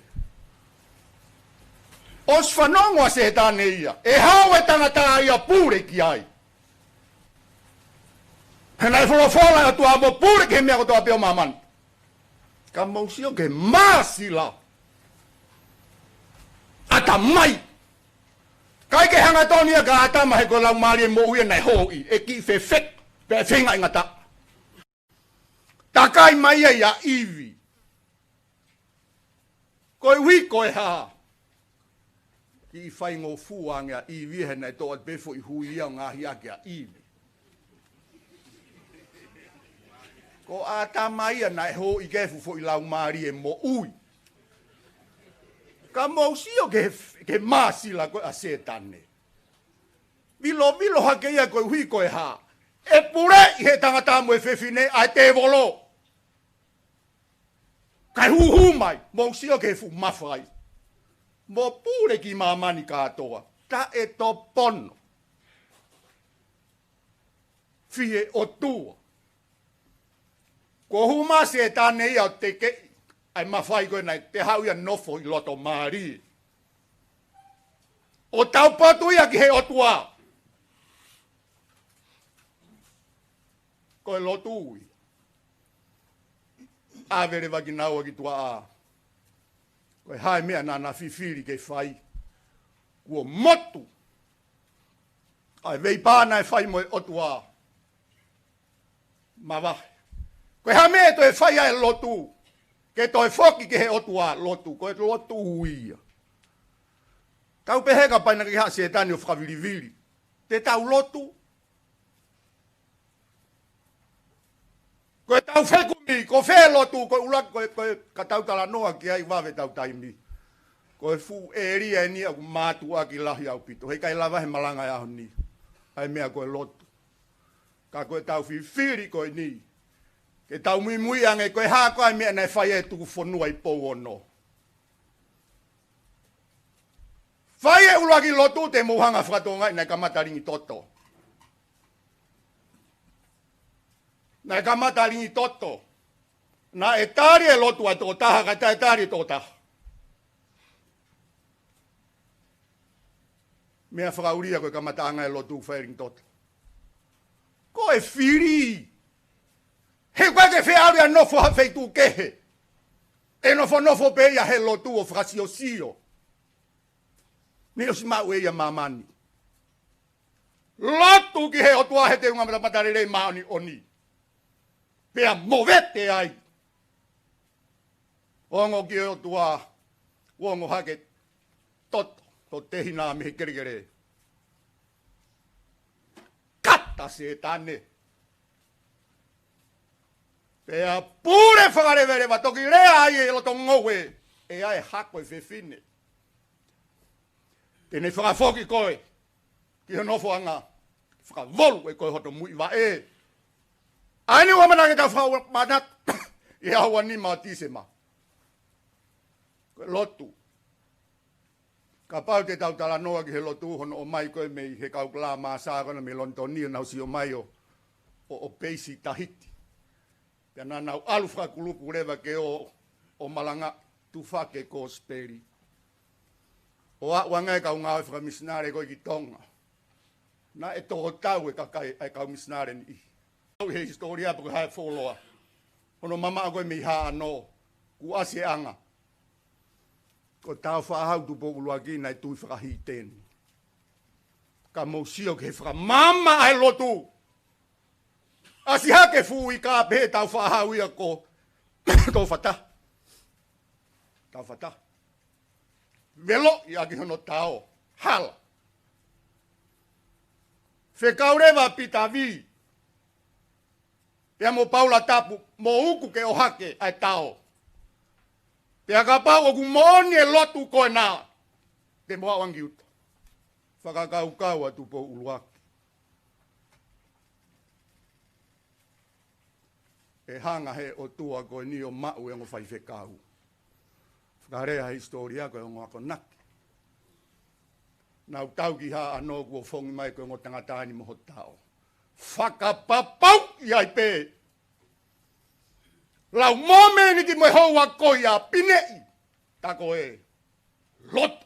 ʻOsi fanongo ʻa Sētane ia, ʻe haʻu e tangata ia pule ki ai. He naʻe folofola e ʻOtua mo pule ki he meʻa kotoa pē ʻo māmani. Ka mou sio ki he māsila. ʻAtamai. ʻIkai ke hangatonu ia kia ʻĀtama he ko e laumālie moʻui ia naʻe hōʻi, ʻe kiʻi fefeka, pea feinga ʻi ngata. Takai mai ia ʻia ʻIvi. Koeʻuhi ko e hā? Kiʻi faingofua ange ʻa ʻIvi he naʻe toʻo atu pē foʻi hui ia ʻo ngaohi ʻaki ʻa ʻIvi. Ko ʻĀtama ia naʻe hōʻi ki ai e fuʻu foʻi laumālie moʻui. Ka mou sio ki he, ki he māsila ko ē ʻa Sētane. Vilovilo hake ia koeʻuhi ko e hā? ʻE puleʻi he tangata mo e fefine ʻa e tēvolo. Kae huhu mai, mou sio ki he fuʻu mafai. Mo pule ki māmani kātoa. Taʻetopono. Fie ʻOtua. Kuo hū mai Sētane ia ʻo tekeʻi ʻa e mafai ko ē naʻe te haʻu ia ʻo nofo ʻi loto mālie. ʻO taupotu ia ki he ʻOtua. Ko e lotu ia. ʻAve leva kinaua ki tuʻa. Ko e hā e meʻa naʻa na fifili ke fai? Kuo motu ʻa e veipā naʻe fai mo e ʻOtua. Mavahe. Ko e hā e meʻa ʻe toe fai ai e lotu? Ke toe foki ki he ʻOtua, lotu. Ko e lotu ia. Tau pehē kapau naʻe ʻikai ha Sētane ʻo fakavilivili, te tau lotu? Ko e tau fekumi, ko fē lotu, ko e ʻuluaki, ko e, ko e ka tau talanoa ki ai, vave ʻetau taimi. Ko e fuʻu ʻēlia eni ʻoku mātuʻaki lahi ʻaupito. Heʻikai lava he malanga e ʻaho ni ʻa e meʻa ko e lotu. Ka ko e tau fifili ko eni, ke tau muimui ange ko e hā koā e meʻa naʻe fai ʻe he tuku fonua ʻi Pouono. Fai e ʻuluaki lotu, te mou hanga fakatokangaʻi, naʻe kamata lingi toto. Naʻe kamata lingi toto. Naʻe tali e lotu ʻa e tokotaha, kae taʻetali e tokotaha. Meʻa fakaʻulia ko e kamataʻanga e lotu, fai e lingi toto. Ko e fili. He ʻoku ʻikai ke fie ʻalu ia ʻo nofo ha feituʻu kehe. ʻE nofonofo pē ia he lotu ʻo fakasiosio. Ne ʻosi maʻu ʻe ia māmani. Lotu ki he ʻOtua he teunga matamatalelei māʻoniʻoni. Pea movete ai. Ongo ki he ʻOtua, ongo hake toto, to tehina mei he kelekele. Kata Sētane. Pea pule fakaleveleva, toki lea ai e loto ngoue, ʻe ʻi ai e hako e fefine. Te ne fakafoki koe ki ho nofoʻanga, fakavolu ʻe koe hoto muivaʻe. ʻA eni ʻoku ʻamanaki ke tau fakamanatu ʻi he ʻaho ua nima ʻo Tīsema. Ko e lotu. Kapau te tau talanoa ki he lotu hono ʻomai ko ē mei he kau Kalāmasā ko ena mei Lonitoni ʻo nau ō mai ʻo, ʻo, ʻo peisi Tahiti. Pea naʻa nau ʻalu fakakulupu leva ke ō, ʻo malanga tufaki e kosipeli. ʻO aʻu ange e kau ngāue fakamisinale ko ē ki Tonga. Naʻe tō tau e kakai, e kau misinale ni. ʻI he hisitōlia pe ko e hā e fuoloa. Hono mamaʻo ko ē mei Haʻano, kuo ʻasi e anga. Ko Tāufaʻāhau Tupou ʻUluaki naʻe tui fakahīteni. Ka mou sio ki he fakamaama ʻa e lotu. ʻAsi hake fuʻu ika pehē Tāufaʻāhau ia ko Tōfata. Tōfata. Velo ia ki hono tao. Hala. Fekau leva Pita Vī. Pea mo Paula Tapu, mo uku ke ʻohake ʻa e tao. Pea kapau ʻoku moʻoni e lotu ko ena, te mo aʻu ange ki ʻuta. Fakakaukau ʻa Tupou ʻUluaki. ʻE hanga he ʻOtua ko eni ʻo maʻu e ongo faifekau. Fakalea he hisitōlia ko e ongo akonaki. Nau tau ki Haʻano kuo fongi mai ko e ongo tangata ni mo ho tao. Fakapapauʻi ai pē. Lau mōmeniti mo e houa ko ia pineʻi. Ta ko e lotu.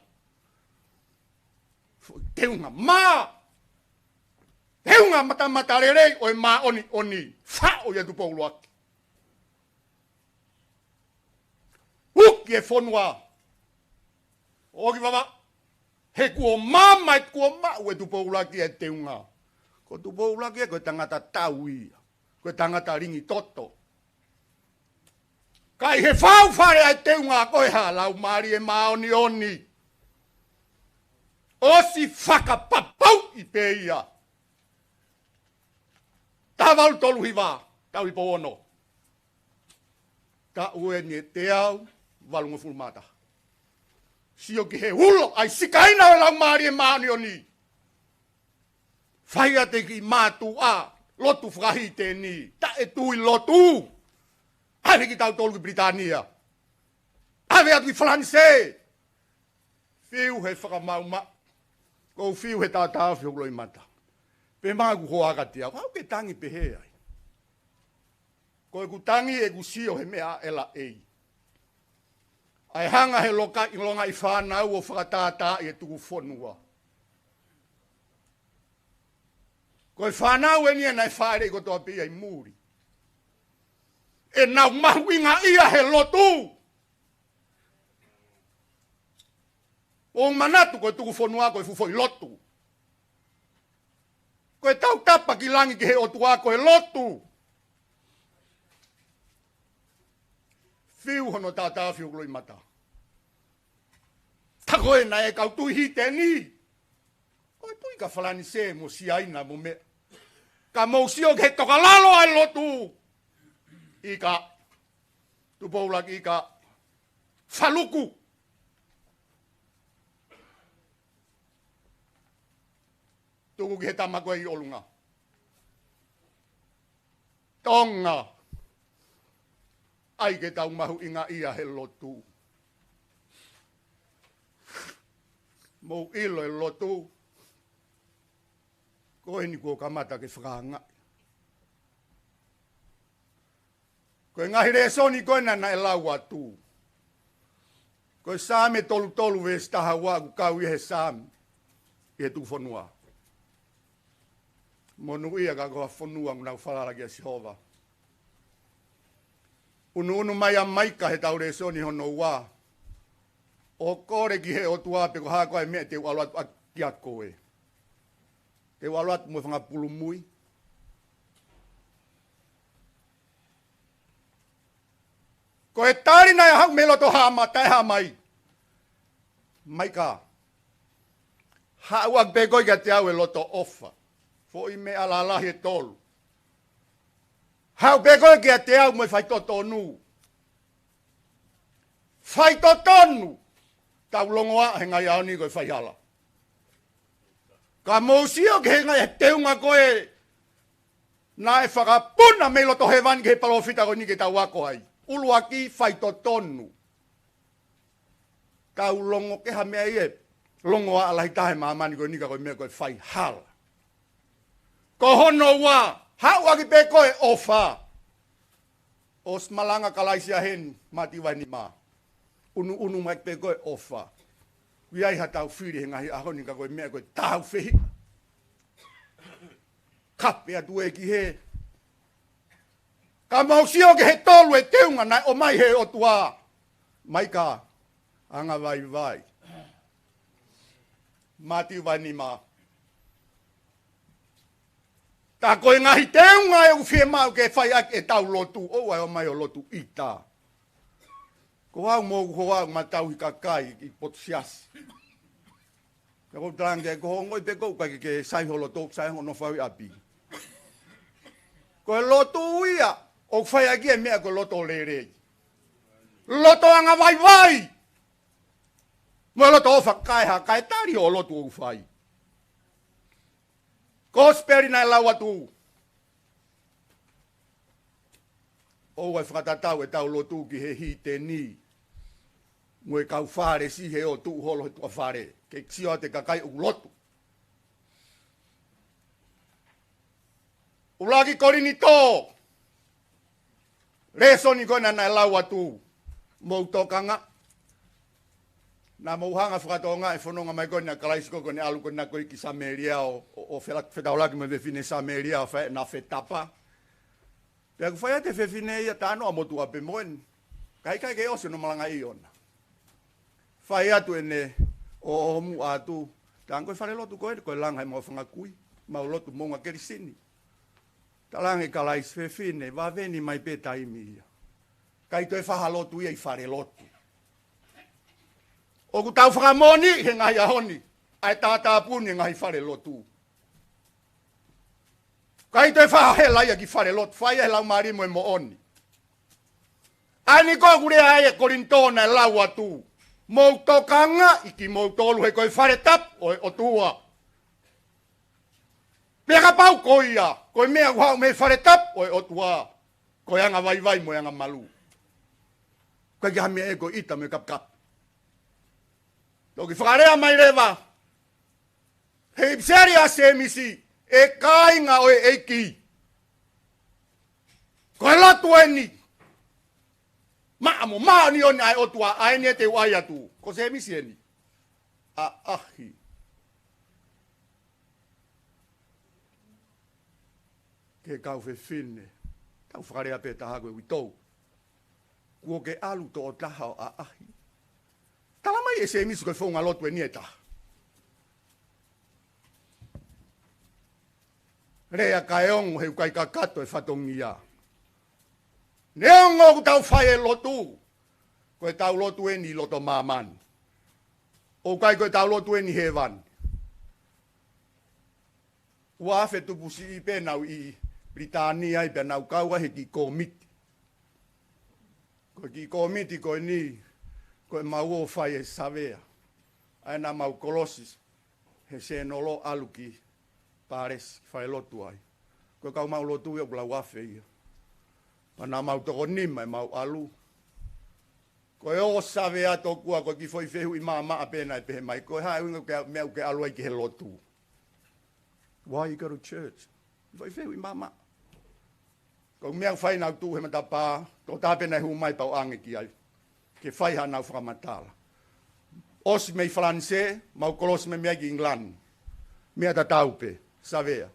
Foʻi teunga mā. Teunga matamatalelei ʻo e māʻoniʻoni. Faʻo ia Tupou ʻUluaki. Uki e fonua. ʻOki vava. He kuo maama e kuo maʻu e Tupou ʻUluaki e teunga. Ko Tupou ʻUluaki ia ko e tangata tau ia. Ko e tangata lingi toto. Ka ʻi he fau fale ʻa e teunga ko e hā Laumālie Māʻoniʻoni. ʻOsi fakapapauʻi pē ia. Taha valu tolu hiva, tau ʻi pō ono. Taʻu eni ʻe teau valungofulu mā taha. Sio ki he ulo, ʻa e sikaina ʻo e Laumālie Māʻoniʻoni. Fai ʻa e kiʻi mātuʻa, lotu fakahīteni, taʻetui lotu. ʻAve kitautolu ki Pilitānia. ʻAve atu ki Falanisē. Fiu he fakamaʻumaʻu. Ko u fiu he tātāfi hoku loʻimata. Pea mou ʻoku hoa kiate au. Haʻu ke tangi pehē ai. Ko ʻeku tangi ʻeku sio he meʻa ʻe laʻei. ʻA e hanga he loka, ʻi longaʻi fānau ʻo fakatātaaʻi e tuku fonua. Ko e fānau eni ʻe naʻe fāʻeleʻi kotoa pē ia ʻi muli. ʻE nau mahuʻingaʻia he lotu. ʻOu manatu ko e tuku fonua ko e fuʻu foʻi lotu. Ko e tautapa ki langi ki he ʻOtua ko e lotu. Fiu hono tātāfi hoku loʻimata. Ta ko e naʻe kau tui hīteni. Ko e tui ka Falanisē mo Siaina mo meʻa. Ka mou sio ki he tokalalo ʻa e lotu. ʻIkai. Tupou ʻUluaki ʻikai. Faluku. Tuku ki he tama ko ē ʻi ʻolunga. Tonga. ʻAi ke tau mahuʻingaʻia he lotu. Mou ʻilo e lotu. Ko eni kuo kamata ke fakaangaʻi. Ko e ngaahi lēsoni ko ena naʻe lau atu. Ko e Saame tolu tolu veesi taha ua ʻoku kau ia he Saame. ʻI he tuku fonua. Monūʻia ka ko ha fonua ʻoku nau falala kia Sihova. ʻUnuʻunu mai ʻa Maika he tau lēsoni hono ua. ʻO kole ki he ʻOtua pe ko e hā koā e meʻa te u ʻalu atu ʻaki kia koe. Te u ʻalu atu mo e fanga pulumui. Ko e tali naʻe haʻu mei loto Haʻa Mā, taʻe Haʻa Mai. Maika. Haʻu ʻaki pē koe kiate au e loto ʻofa. Foʻi meʻa lalahi ʻe tolu. Haʻu pē koe kiate au mo e faitotonu. Faitotonu. Tau longoaʻa he ngaahi ʻaho ni ko e faihala. Ka mou sio ki he ngaahi teunga ko ē naʻe fakapuna mei loto hēvani ki he palōfita ko eni ke tau ako ai. ʻUluaki faitotonu. Tau longo ki ha meʻa ia. longoaʻa lahi taha ʻi māmani ko eni ka ko e meʻa ko e faihala. Ko hono ua, haʻu ʻaki pē ko e ʻofa. ʻOsi malanga Kalaisi ʻa heni, Mātiu vahe nima. ʻUnuʻunu mai pē ko e ʻofa. ʻOku ʻi ai haʻatau fili he ngaahi ʻaho ni ka ko e meʻa ko e tāufehiʻa. Kape atu ē ki hē. Ka mau sio ki he tolu e teunga naʻe ʻomai he ʻOtua. Mai ka, angavaivai. Mātiu vahe nima. Tā ko e ngaahi teunga ʻoku fiemaʻu ke fai ʻaki ʻetau lotu, ʻoua ʻe ʻomai ʻo lotu ʻita. Ko au mo ho au ma tauhi kakai ʻi potu siasi. Ka ko talanga ko ho ngoi pe ko ka ke sai ho lotu, sai ho nofo ʻi ʻapi. Ko e lotu ia, ʻoku fai ʻaki e meʻa ko e loto lelei. Loto angavaivai. Mo e loto ʻofa kae ha, kae tali ʻo lotu ʻoku fai. Kosipeli naʻe lau atu. ʻOua ʻe fakatatau ʻetau lotu ki he hiteni. Mo e kau Fālesi he ʻoku tuʻu holo he tuʻa fale. Ke sio atu e kakai ʻoku lotu. ʻUluaki Kolinitō. Lēsoni ko ena naʻe lau atu. Mou tokanga. Naʻa mou hanga fakatokangaʻi e fononga mai ko ena ʻa Kalaisi ko ena ʻalu ko ena ko ē ki Samēlia ʻo, ʻo, ʻo fela-, fetaulaki mo e fefine Samēlia ʻo fai ʻena fetapa. Pea ʻoku fai atu e fefine ia talanoa mo tuʻa pē mo eni. Ka ʻikai ke ʻosi hono malangaʻi ʻona. Fai atu ʻene ʻoʻomuʻa atu. Tango e fale lotu ko eni, ko e langa ʻemau fanga kui. Mau lotu moʻunga Kelesini. Talaange ʻe Kalaisi fefine, vave ni mai pē taimi ia. ʻIkai toe fai ha lotu ia ʻi fale lotu. ʻOku tau fakamoʻoni he ngaahi ʻaho ni. ʻA e tātāpuni e ngaahi fale lotu. ʻIkai toe fai ha hela ia ki fale lotu. Fai ʻe he Laumālie mo e moʻoni. ʻA eni ko ʻoku lea ai e Kolinitō naʻe lau atu. Mou tokangaʻi kimoutolu he ko e fale tapu ʻo e ʻOtua. Pea kapau ko ia, ko e meʻa ʻoku haʻu mei he fale tapu ʻo e ʻOtua. Ko e angavaivai mo e angamalū. Ko e kiʻi meʻa ē ko e ʻita mo e kapikapi. Toki fakalea mai leva. He ʻipiseli ʻa Sēmisi, ʻe kāinga ʻo e ʻEiki. Ko e lotu eni. Maʻa mo māʻoniʻoni ʻa e ʻOtua, ʻa eni ʻe te u ʻai atu. Ko Sēmisi eni. ʻAʻahi. Ke kau fefine. Tau fakalea pē taha ko e uitou. Kuo ke ʻalu tokotaha ʻo ʻaʻahi. Tala mai ʻe Sēmisi ko e founga lotu eni ʻe taha. Lea kae ongo he ʻoku ʻikai kakato e fatongia. Neongo ʻoku tau fai e lotu. Ko e tau lotu eni loto māmani. ʻOku ʻikai ko e tau lotu eni hēvani. Ua afe tupu siʻi pē naʻu ʻi Pilitānia ai pea naʻu kau ai he kiʻi kōmiti. Ko e kiʻi kōmiti ko eni, ko e mau ō fai e savea. ʻA ena mau kolosi, he sēnolo ʻalu ki Pālesi, fai lotu ai. Ko e kau mau lotu ia ʻoku lau afe ia. Pea naʻa mau toko nima ʻe mau ʻalu. Ko e ō savea tokua ko e kiʻi foʻi fehuʻi maʻamaʻa pē naʻe pehē mai. Ko e hā e ʻuhinga ke meʻa ʻoku ke ʻalu ai ki he lotu. Why you go to church? Foʻi fehuʻi maʻamaʻa. Ko e meʻa ʻoku fai naʻu tuʻu he matapā, tokotaha pē naʻe hū mai pea u ʻange ki ai. Ke fai haʻanau fakamatala. ʻOsi mei Falanisē, mau kolosi mei ai ki ʻIngilani. Meʻa tatau pē, savea.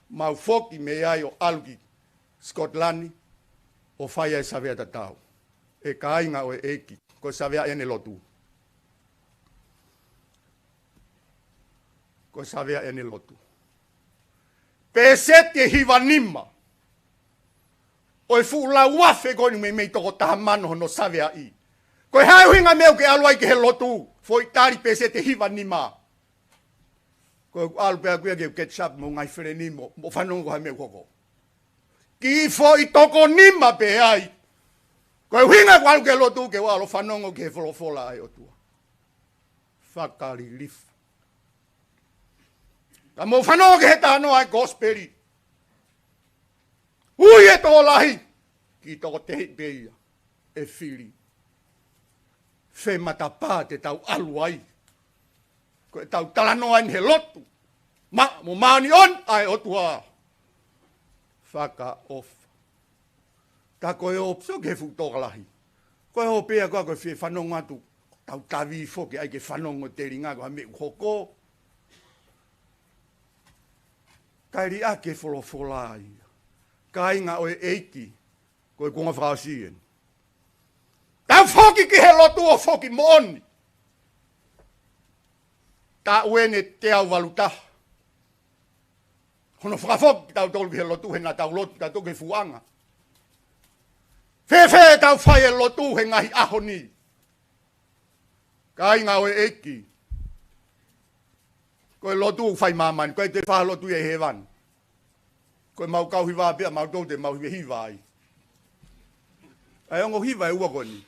Mau foki mei ai ʻo ʻalu ki Sikotilani, ʻo fai ai savea tatau. ʻE kāinga ʻo e ʻEiki, ko e savea ʻene lotu. Ko e savea ʻene lotu. Pēseti ʻe hiva nima. ʻO e fuʻu lau afe ko eni mei, mei toko taha mano hono saveaʻi. Ko e hā e ʻuhinga meʻa ʻoku ke ʻalu ai ki he lotu. Foʻi tali pēseti ʻe hiva nima. Ko e ʻalu pē ʻaku ia ke catch up mo e ngaahi feleni mo, mo fanongo ko e hā e meʻa ʻoku hoko. Kiʻi foʻi toko nima pē ai. Ko e ʻuhinga ʻeku ʻalu ki he lotu ke u ʻalu ʻo fanongo ki he folofola ʻa e ʻOtua. Fakalilifu. Ka mou fanongo ki he talanoa ʻa e kosipeli. Ui e tokolahi. Kiʻi toko tehi pē ia. ʻE fili. Fē matapā te tau ʻalu ai. Ko ʻetau talanoa eni he lotu. Ma, mo māʻoniʻoni ʻa e ʻOtua. Fakaʻofa. Ka ko e ʻosi ki he fuʻu tokolahi. Ko e ʻosi pē ko ē ko e fie fanongo atu. Tau tavi foki ai ke fanongo telinga ko e meʻa ʻoku hoko. Kae liʻaki e folofola ia. Kāinga ʻo e ʻEiki. Ko e konga fakaʻosi eni. Tau foki ki he lotu ʻo foki moʻoni. Taʻu eni ʻe teau valu taha. Hono fakafoki kitautolu ki he lotu, he naʻa tau lotu kitautolu ki he fuʻu anga. Fēfē tau fai e lotu he ngaahi ʻaho ni. Kāinga ʻo e ʻEiki. Ko e lotu ʻoku fai māmani, ko e te fai lotu ia ʻi hēvani. Ko e mau kau hiva pea mau tou te mau hiva hiva ai. ʻAi ongo hiva ʻe ua ko eni.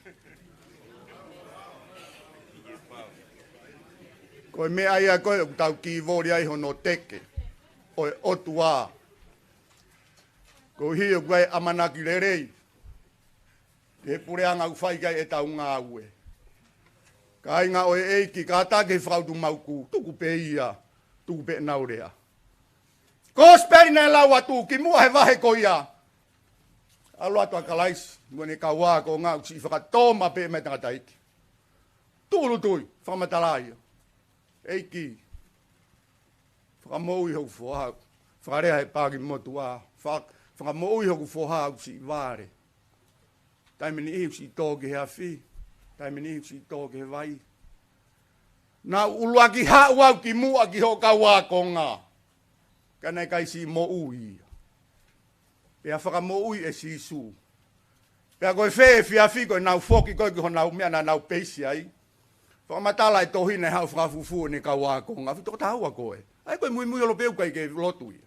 Ko e meʻa ia ko ē ʻoku tau kivoli ai hono teke. ʻO e ʻOtua. Ko e hio ko e ʻamanaki lelei. He puleʻanga ʻoku fai ki ai ʻetau ngāue. Kāinga ʻo e ʻEiki kātaki he fakautu mauku. Tuku pē ia. Tuku pē ʻenau lea. Kosipeli naʻe lau atu ki muʻa he vahe ko ia. ʻAlu atu ʻa Kalaisi, mo ʻene kau ako ngāue siʻi fakatōma pē mai tangataʻeiki. Tūʻulutui, fakamatala ia. ʻEiki. Fakamoʻui hoku foha, fakalea he pāki motuʻa, fa, fakamoʻui hoku foha ʻoku siʻi vale. Taimi ni ʻoku siʻi tō ki he afi, taimi ni ʻoku siʻi tō ki he vai. Naʻa ku ʻuluaki haʻu au ki muʻa ki hoʻo kau ākonga. Ka naʻe ʻikai siʻi moʻui ia. Pea fakamoʻui ʻe Sīsū. Pea ko e fē efiafi ko ʻenau foki ko ē ki honau meʻa naʻa nau peisi ai. Fakamatala e tohi naʻe haʻu fakafufū ʻene kau ākonga. Fuʻu tokotaha ua ko ē. ʻAi ko e muimui ʻolo pē ʻoku ʻikai ke lotu ia.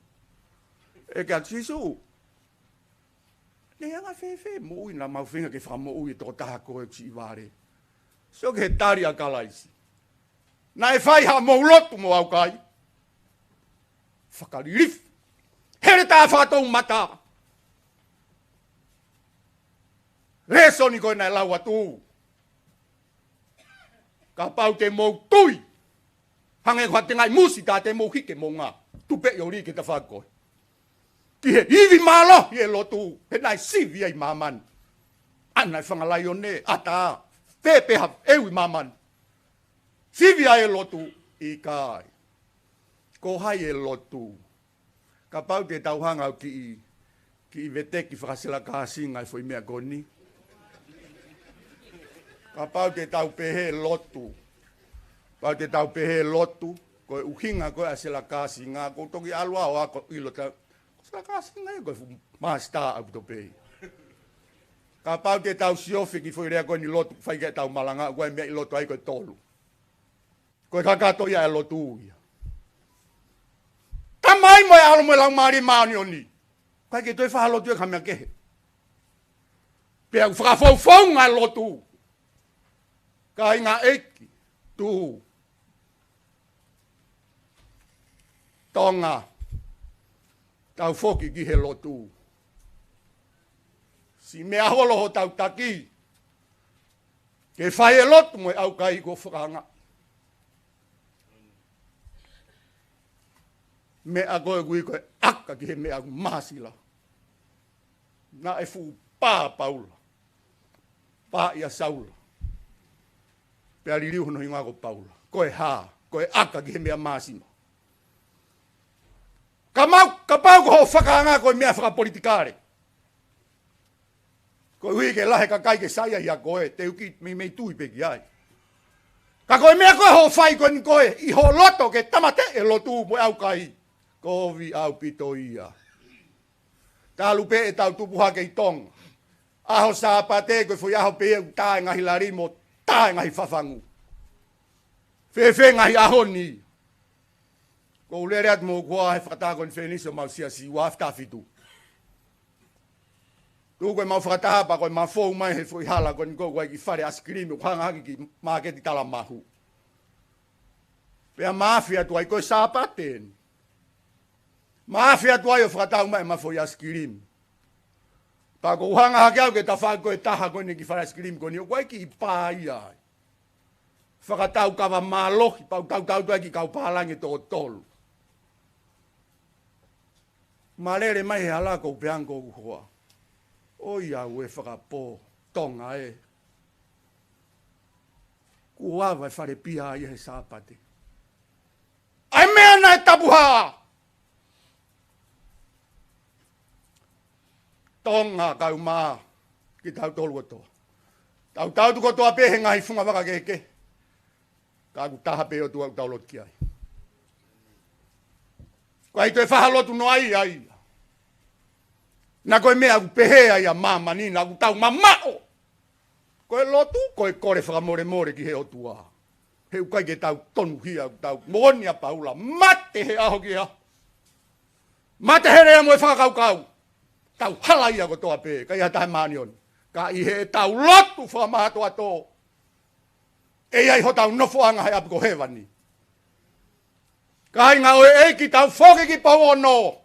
ʻEke atu Sīsū. Naʻe anga fēfē moʻui naʻa mau feinga ke fakamoʻui e tokotaha ko ē ʻoku siʻi vale. Sio ki he tali ʻa Kalaisi. Naʻe fai haʻamou lotu mo ʻaukai. Fakalilifu. Hele tā fakatou mata. Lēsoni ko ē naʻe lau atu. Kapau te mou tui. Hangē ko ha tengaʻi musita te mou hiki mo ngā. Tupeʻi ʻo lī ke ta fako. Ki he ivi mālohi e lotu. He naʻe sivi ai māmani. ʻAna e fanga laione. ʻAtā. Pēpē ha ewi māmani. Sivi ai e lotu. ʻIkai. Ko hai e lotu. Kapau te tau hanga ʻo kiʻi, kiʻi veteki fakaselakāsinga e foʻi meʻa ko eni. Kapau te tau pehē lotu. Kapau te tau pehē lotu. Ko e ʻuhinga ko ē ʻa selakāsinga. Ko toki ʻalu ʻo ako ʻilo ta. Selakāsinga ia ko e fuʻu māsitā ʻaupito pē. Kapau te tau siofi ki he foʻi lea ko eni lotu. Fai ke tau malanga. Ko e meʻa ʻi loto ai ko e tolu. Ko e kakato ia e lotu ia. Tamai mo e ʻAlo mo e Laumālie Māʻoniʻoni. ʻIkai ke toe fai ha lotu ia ki ha meʻa kehe. Pea ʻoku fakafoufounga e lotu. Kāinga ʻEiki. Tuʻu. Tonga. Tau foki ki he lotu. Siʻi meʻa holo hotau taki. Ke fai e lotu mo e ʻaukai ko fakanga. Meʻa ko ē ʻoku ui ko e ʻaka ki he meʻa ʻoku māsila. Naʻe fuʻu pā Paula. Pā ʻia Saula. Pea liliu hono hingoa ko Paula. Ko e hā, ko e ʻaka ki he meʻa māsila. Ka mau, kapau ko hoʻo fakanga ko e meʻa fakapolitikale. Koeʻuhi ke lahi e kakai ke saiʻia ʻia koe, te u kiʻi meimei tui pē ki ai. Ka ko e meʻa ko ē hoʻo fai ko eni ko ē, ʻi hoʻo loto ke tāmateʻi e lotu mo e ʻaukai. Kovi ʻaupito ia. Talu pē ʻetau tupu hake ʻi Tonga. ʻAho Sāpate ko e foʻi ʻaho pē ia ʻoku tā e ngaahi lali mo tā e ngaahi fafangu. Fēfē ngaahi ʻaho ni. Ko u lele atu mo koa he fakataha konifelenisi ʻo mau siasi ua afe taha fitu. Tuku ko e mau fakataha pea ko e mau fou mai he foʻi hala ko eni ko ē ʻoku ʻi ai e kiʻi fale ʻaisikilimi ʻoku hanga hake ki māketi Talamahu. Pea ma afe atu ai ko e Sāpate eni. Ma afe atu ai ʻo fakatau mai ʻema foʻi ʻaisikilimi. Pea ko u hanga hake au ke tafaʻaki ko e taha ko eni kiʻi fale ʻaisikilimi ko eni ʻoku ʻi ai e kiʻi pā ia ai. fakataukava mālohi, pea u tautau atu ai ki he kau pālangi ʻe toko tolu. Ma lele mai he hala ʻoku ou pehē ange ki hoku hoa, ʻoi au ē fakapō, Tonga ē. Kuo ava e fale pia ia he Sāpate. ʻAi meʻa naʻe tapu hā? Tonga, kau mā, kitautolu kotoa. Tautau atu kotoa pē he ngaahi funga vaka kehekehe. Ka ʻoku taha pē ʻOtua ʻoku tau lotu ki ai. Ko ai toe faha lotu noa ai ai. Na ko e meʻa ʻoku pehē ai ʻa māmani, na ʻoku tau mamaʻo. Ko e lotu, ko e kole fakamolemole ki he ʻOtua. He ʻoku ʻikai ke tau tonuhia, ʻoku tau moʻoni ʻa Paula, mate he ʻaho ki he ʻaho. Mate he lea mo e fakakaukau. Tau hala ia kotoa pē, ʻikai ha taha ʻe māʻoniʻoni. Ka ʻi heʻetau lotu fakamātoato, ʻe ʻi ai hotau nofoʻanga he ʻapi ko hēvani. Kāinga ʻo e ʻEiki, tau foki ki Pouono,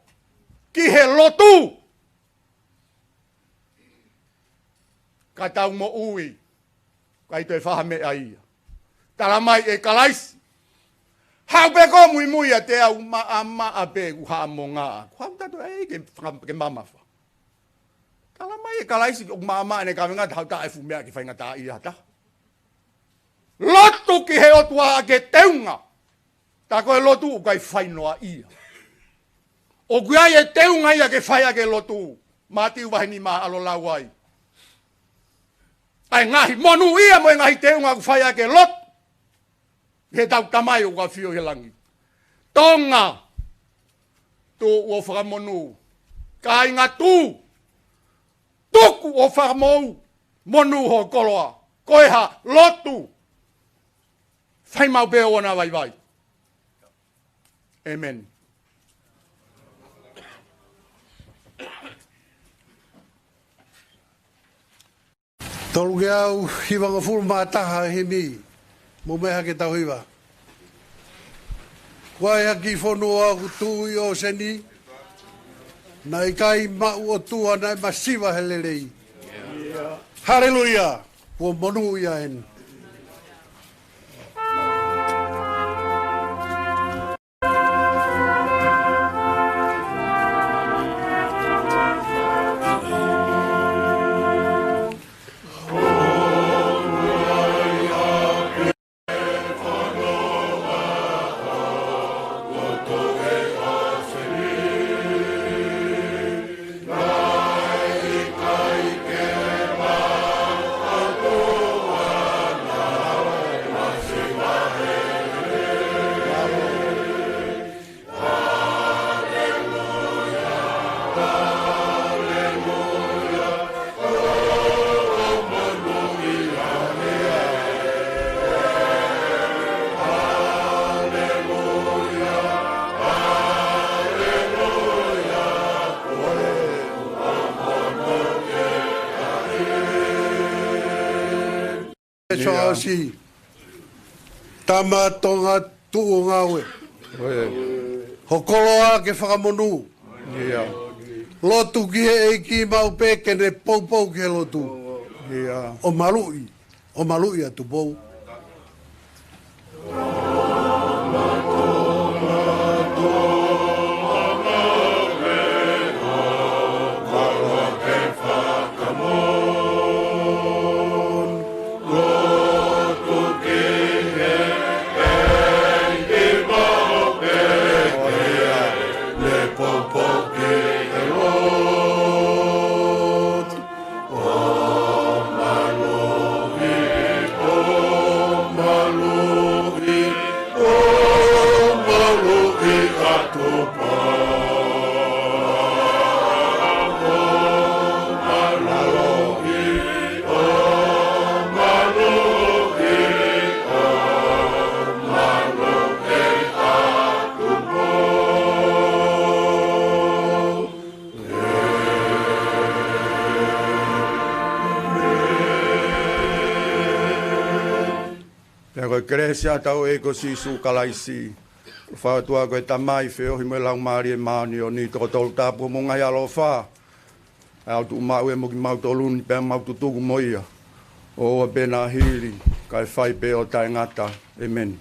ki he lotu. Ka tau moʻui, ʻikai toe faha meʻa ia. Tala mai ʻe Kalaisi. Haʻu pē koe ʻo muimui ʻiate au, maʻamaʻa pē ʻoku haʻamonga. Ko haʻu tato ai ke faka-, ke mamafa. Tala mai ʻe Kalaisi ʻoku maʻamaʻa ʻene kavenga, tau taʻe fuʻu meʻa ke faingataʻaʻia ha taha. Lotu ki he ʻOtua ʻaki e teunga. Tā ko e lotu ʻoku ʻikai fai noa ia. ʻOku ʻi ai e teunga ia ke fai ʻaki e lotu. Mātiu vahe nima ʻalu lau ai ʻa e ngaahi monūʻia mo e ngaahi teunga ʻoku fai ʻaki e lotu. He ʻetau Tamai ʻoku ʻafio ʻi he langi. Tonga, tuʻu ʻo fakamonū. Kāinga, tuʻu, tuku ʻo fakamou, monū ho koloa. Ko e hā? Lotu. Fai maʻu pē ʻo ʻoua naʻa vaivai. ʻĒmeni. Tolungeau hivangofulu mā taha e himi. Mou meʻa ke tau hiva. Kuo ʻi ai ha kiʻi fonua ʻoku tuʻu ʻi ʻōseni, naʻe ʻikai maʻu ʻOtua, naʻe masiva he lelei. Haleluia. Kuo monūʻia eni. Ia. Siaosi. Tama Tonga, tuʻu ʻo ngāue. ʻOi. Ho koloa ke fakamonū. Ia. Lotu ki he ʻEiki maʻu pē ke ne poupou ki he lotu. Ia. ʻO maluʻi, ʻo maluʻi ʻa Tupou. Pea ko e kelesi ʻa hotau ʻEiki ko Sīsū Kalaisi, ʻofa ʻa e ʻOtua ko e Tamai, feohi mo e Laumālie Māʻoniʻoni, toko tolu tapu mo e ngaahi ʻaloʻofa, ʻa e ʻOtua maʻu ʻe mo kimautolu ni pea mau tutuku mo ia, ʻo ʻoua pē naʻa hili. kae fai pē ʻo taʻengata. ʻEmeni.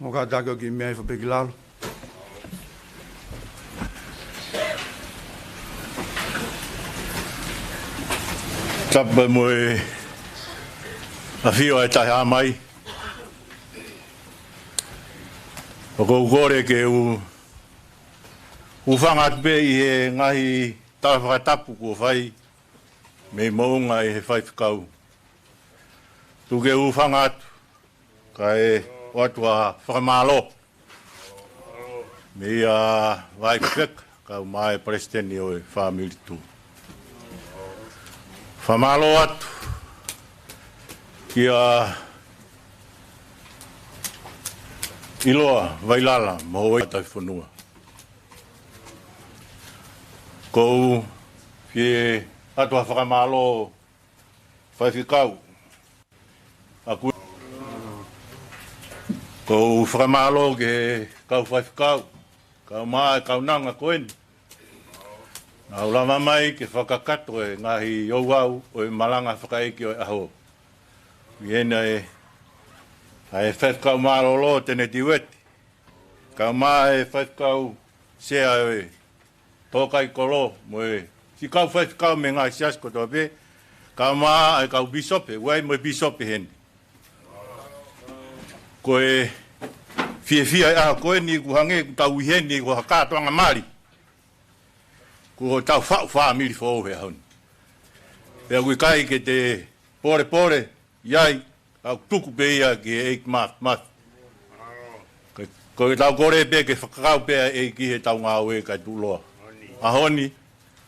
ʻO kātaki ʻo kiʻi meʻa hifo pē ki lalo. Tapu mo e ʻafio ʻa e Taʻehāmai. ʻOku ou kole ke u hūfanga atu pē ʻi he ngaahi tala fakatapu kuo fai mei moʻunga ʻe he faifekau. Tuku ke u hūfanga atu, kae ʻoatu ʻa e fakamālō meia Vai Feka, kae ʻumaʻā e palesiteni ʻo e fāmili Tū. Fakamālō atu kia ʻIloa Vailala mo Houʻeiki Taʻifonua. ʻOku ou fie ʻoatu ʻa e fakamālō faifekau. ʻOku ou fakamālō ki he kau faifekau, kae ʻumaʻā e kaunanga ko eni. Naʻa nau lava mai ke fakakakato e ngaahi ouau ʻo e malanga fakaʻeiki ʻo e ʻaho. ʻI heʻene ʻa e faifekau mālōlō Teneti Ueti, kae ʻumaʻā e faifekau sea ʻo e tōkaikolo mo e siʻi kau faifekau mei he ngaahi siasi kotoa pē, kae ʻumaʻā e kau pīsope, ʻoku ʻi ai mo e pīsope heni. Ko e fiefia e ʻaho ko eni ʻoku hangē ʻoku tau ʻi heni ko ha kātoanga mali. Ko ʻetau faʻu fāmili foʻou he ʻaho ni. Pea ʻoku ʻikai ke te polepole ʻi ai, ʻoku tuku pē ia ki he ʻEiki Māfimafi. Ko, ko ʻetau kole pē ke fakakau pē ʻa e ʻEiki heʻetau ngāue kae tuʻuloa. ʻAho ni,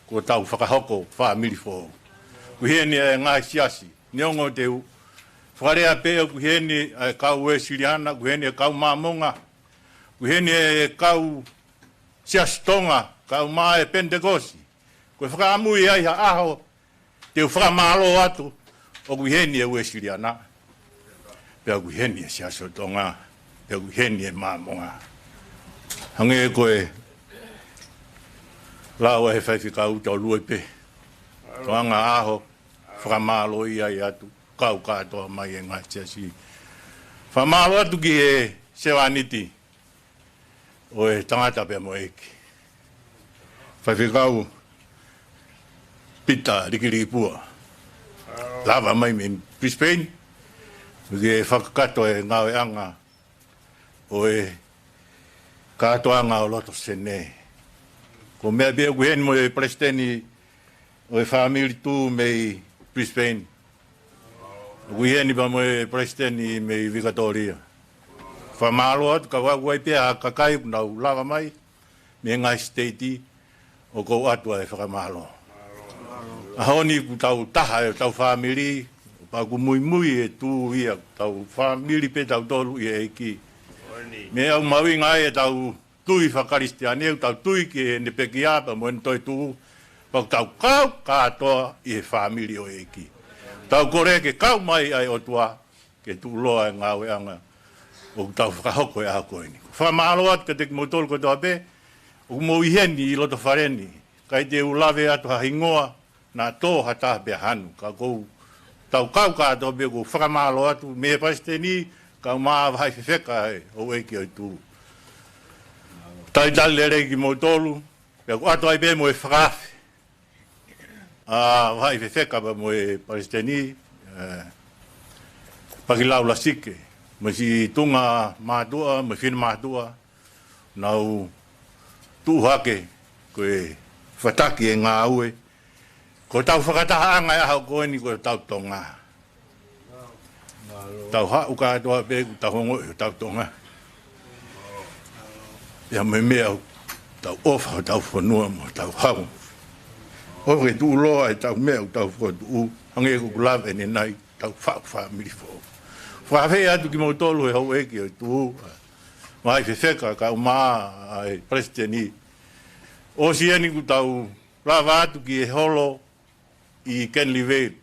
ko ʻetau fakahoko fāmili foʻou. ʻOku ʻi heni e ngaahi siasi. Neongo te u fakalea pē ʻoku ʻi heni e kau Uēsiliana, ʻoku ʻi heni e kau Māmonga, ʻoku ʻi heni e kau Siasi Tonga, kae ʻumaʻā e Penitekosi. Ko e fakaʻamu ia ʻi ha ʻaho, te u fakamālō atu, ʻoku ʻi heni e Uēsiliana, pea ʻoku ʻi heni e Siasi ʻo Tonga, pea ʻoku ʻi heni e Māmonga. Hangē ko e lau ʻa e faifekau, tau lue pē. Toʻanga ʻaho, fakamālō ia atu, kau kātoa mai e ngaahi siasi. Fakamālō atu ki he sevāniti ʻo e tangata pea mo e ʻeiki, Faifekau Pita Likilipua. Lava mai mei Brisbane, ke fakakakato e ngāueʻanga ʻo e kātoanga ʻo loto Senē. Ko e meʻa pē ʻoku ʻi heni mo e palesiteni ʻo e fāmili Tū mei Brisbane. ʻOku ʻi heni pea mo e palesiteni mei Vikatōlia. Fakamālō atu, ka ʻoku ʻi ai pē ha kakai ʻoku nau lava mai mei he ngaahi siteiti, ʻoku ou ʻoatu ʻa e fakamālō. ʻAho ni ʻoku tau taha ʻetau fāmili, pea ʻoku muimui e Tū ia, tau fāmili pē tautolu ʻi he ʻEiki. Meʻa ʻoku mahuʻinga ai ʻetau tui fakakalisitiane, ʻoku tau tui ki heʻene pekia pea mo ʻene toetuʻu, pea ʻoku tau kau kātoa ʻi he fāmili ʻo e ʻEiki. Tau kole ke kau mai ʻa e ʻOtua, ke tuʻuloa e ngāueʻanga ʻoku tau fakahoko he ʻaho ko eni. Fakamālō atu kiate kimoutolu kotoa pē ʻoku mou ʻi heni ʻi loto fale ni. ʻIkai te u lave atu ha hingoa, naʻa tō ha taha pea hanu. Ka ʻoku tau kau kātoa pē ʻoku ou fakamālō atu mei he palesiteni, kae ʻumaʻā Vahaʻi Fefeka ʻe houʻeiki ʻo e Tuʻu. Talitali lelei kimoutolu, pea ʻoku ʻoatu ai pē mo e fakaafe ʻa Vahaʻi Fefeka pea mo e Palesiteni, ē, Pakilau Lasike, mo e siʻi tuʻunga mātuʻa, mo e finemātuʻa, nau tuʻu hake ko e fataki e ngāue. Ko hotau fakatahaʻanga he ʻaho ko eni ko hotau Tonga. Tau haʻu kātoa pē ʻoku tau ongoʻi hotau Tonga. Pea mo e meʻa ʻoku tau ʻofa hotau fonua mo hotau hau. ʻOfa ke tuʻuloa ʻetau meʻa ʻoku tau fokotuʻu, hangē ko ʻeku lave ʻanenai, tau faʻu fāmili foʻou. Fakaafeʻi atu kimoutolu ʻe houʻeiki ʻo e Tuʻu, Vahaʻi Fefeka kae ʻumaʻā e Palesiteni. ʻOsi eni kuo tau lava atu ki he holo ʻi Kenley Vale.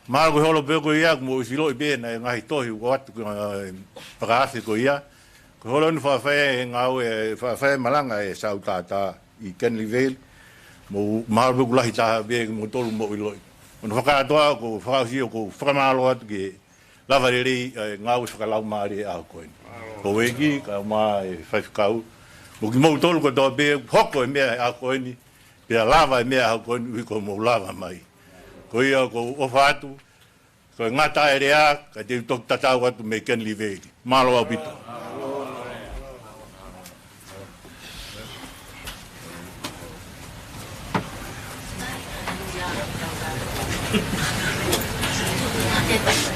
Mahalo ko e holo pē ko ia, ʻoku mou ʻosi ʻiloʻi pē ʻa e ngaahi tohi ʻoku ʻoatu ki he fakaafe ko ia. Ko e holo eni ʻoku faʻa fai ai e ngāue, faʻa fai ai e malanga ʻa e Sautata ʻi Kenley Vale. Mou, mahalo pē ʻoku lahi taha pē kimoutolu ʻoku mou ʻiloʻi. Ko hono fakakātoa ʻoku ou fakaʻosi ʻoku ou fakamālō atu ki he lava lelei ʻa e ngāue fakalaumālie he ʻaho ko eni. Houʻeiki, kae ʻumaʻā e faifekau, mo kimoutolu kotoa pē, hoko e meʻa he ʻaho ko eni, pea lava e meʻa he ʻaho ko eni, ʻuhi kuo mou lava mai. Ko ia ʻoku ou ʻofa atu, ko e ngata e lea, ka te u toki tatau atu mei Kenley Vale. Mālō ʻaupito.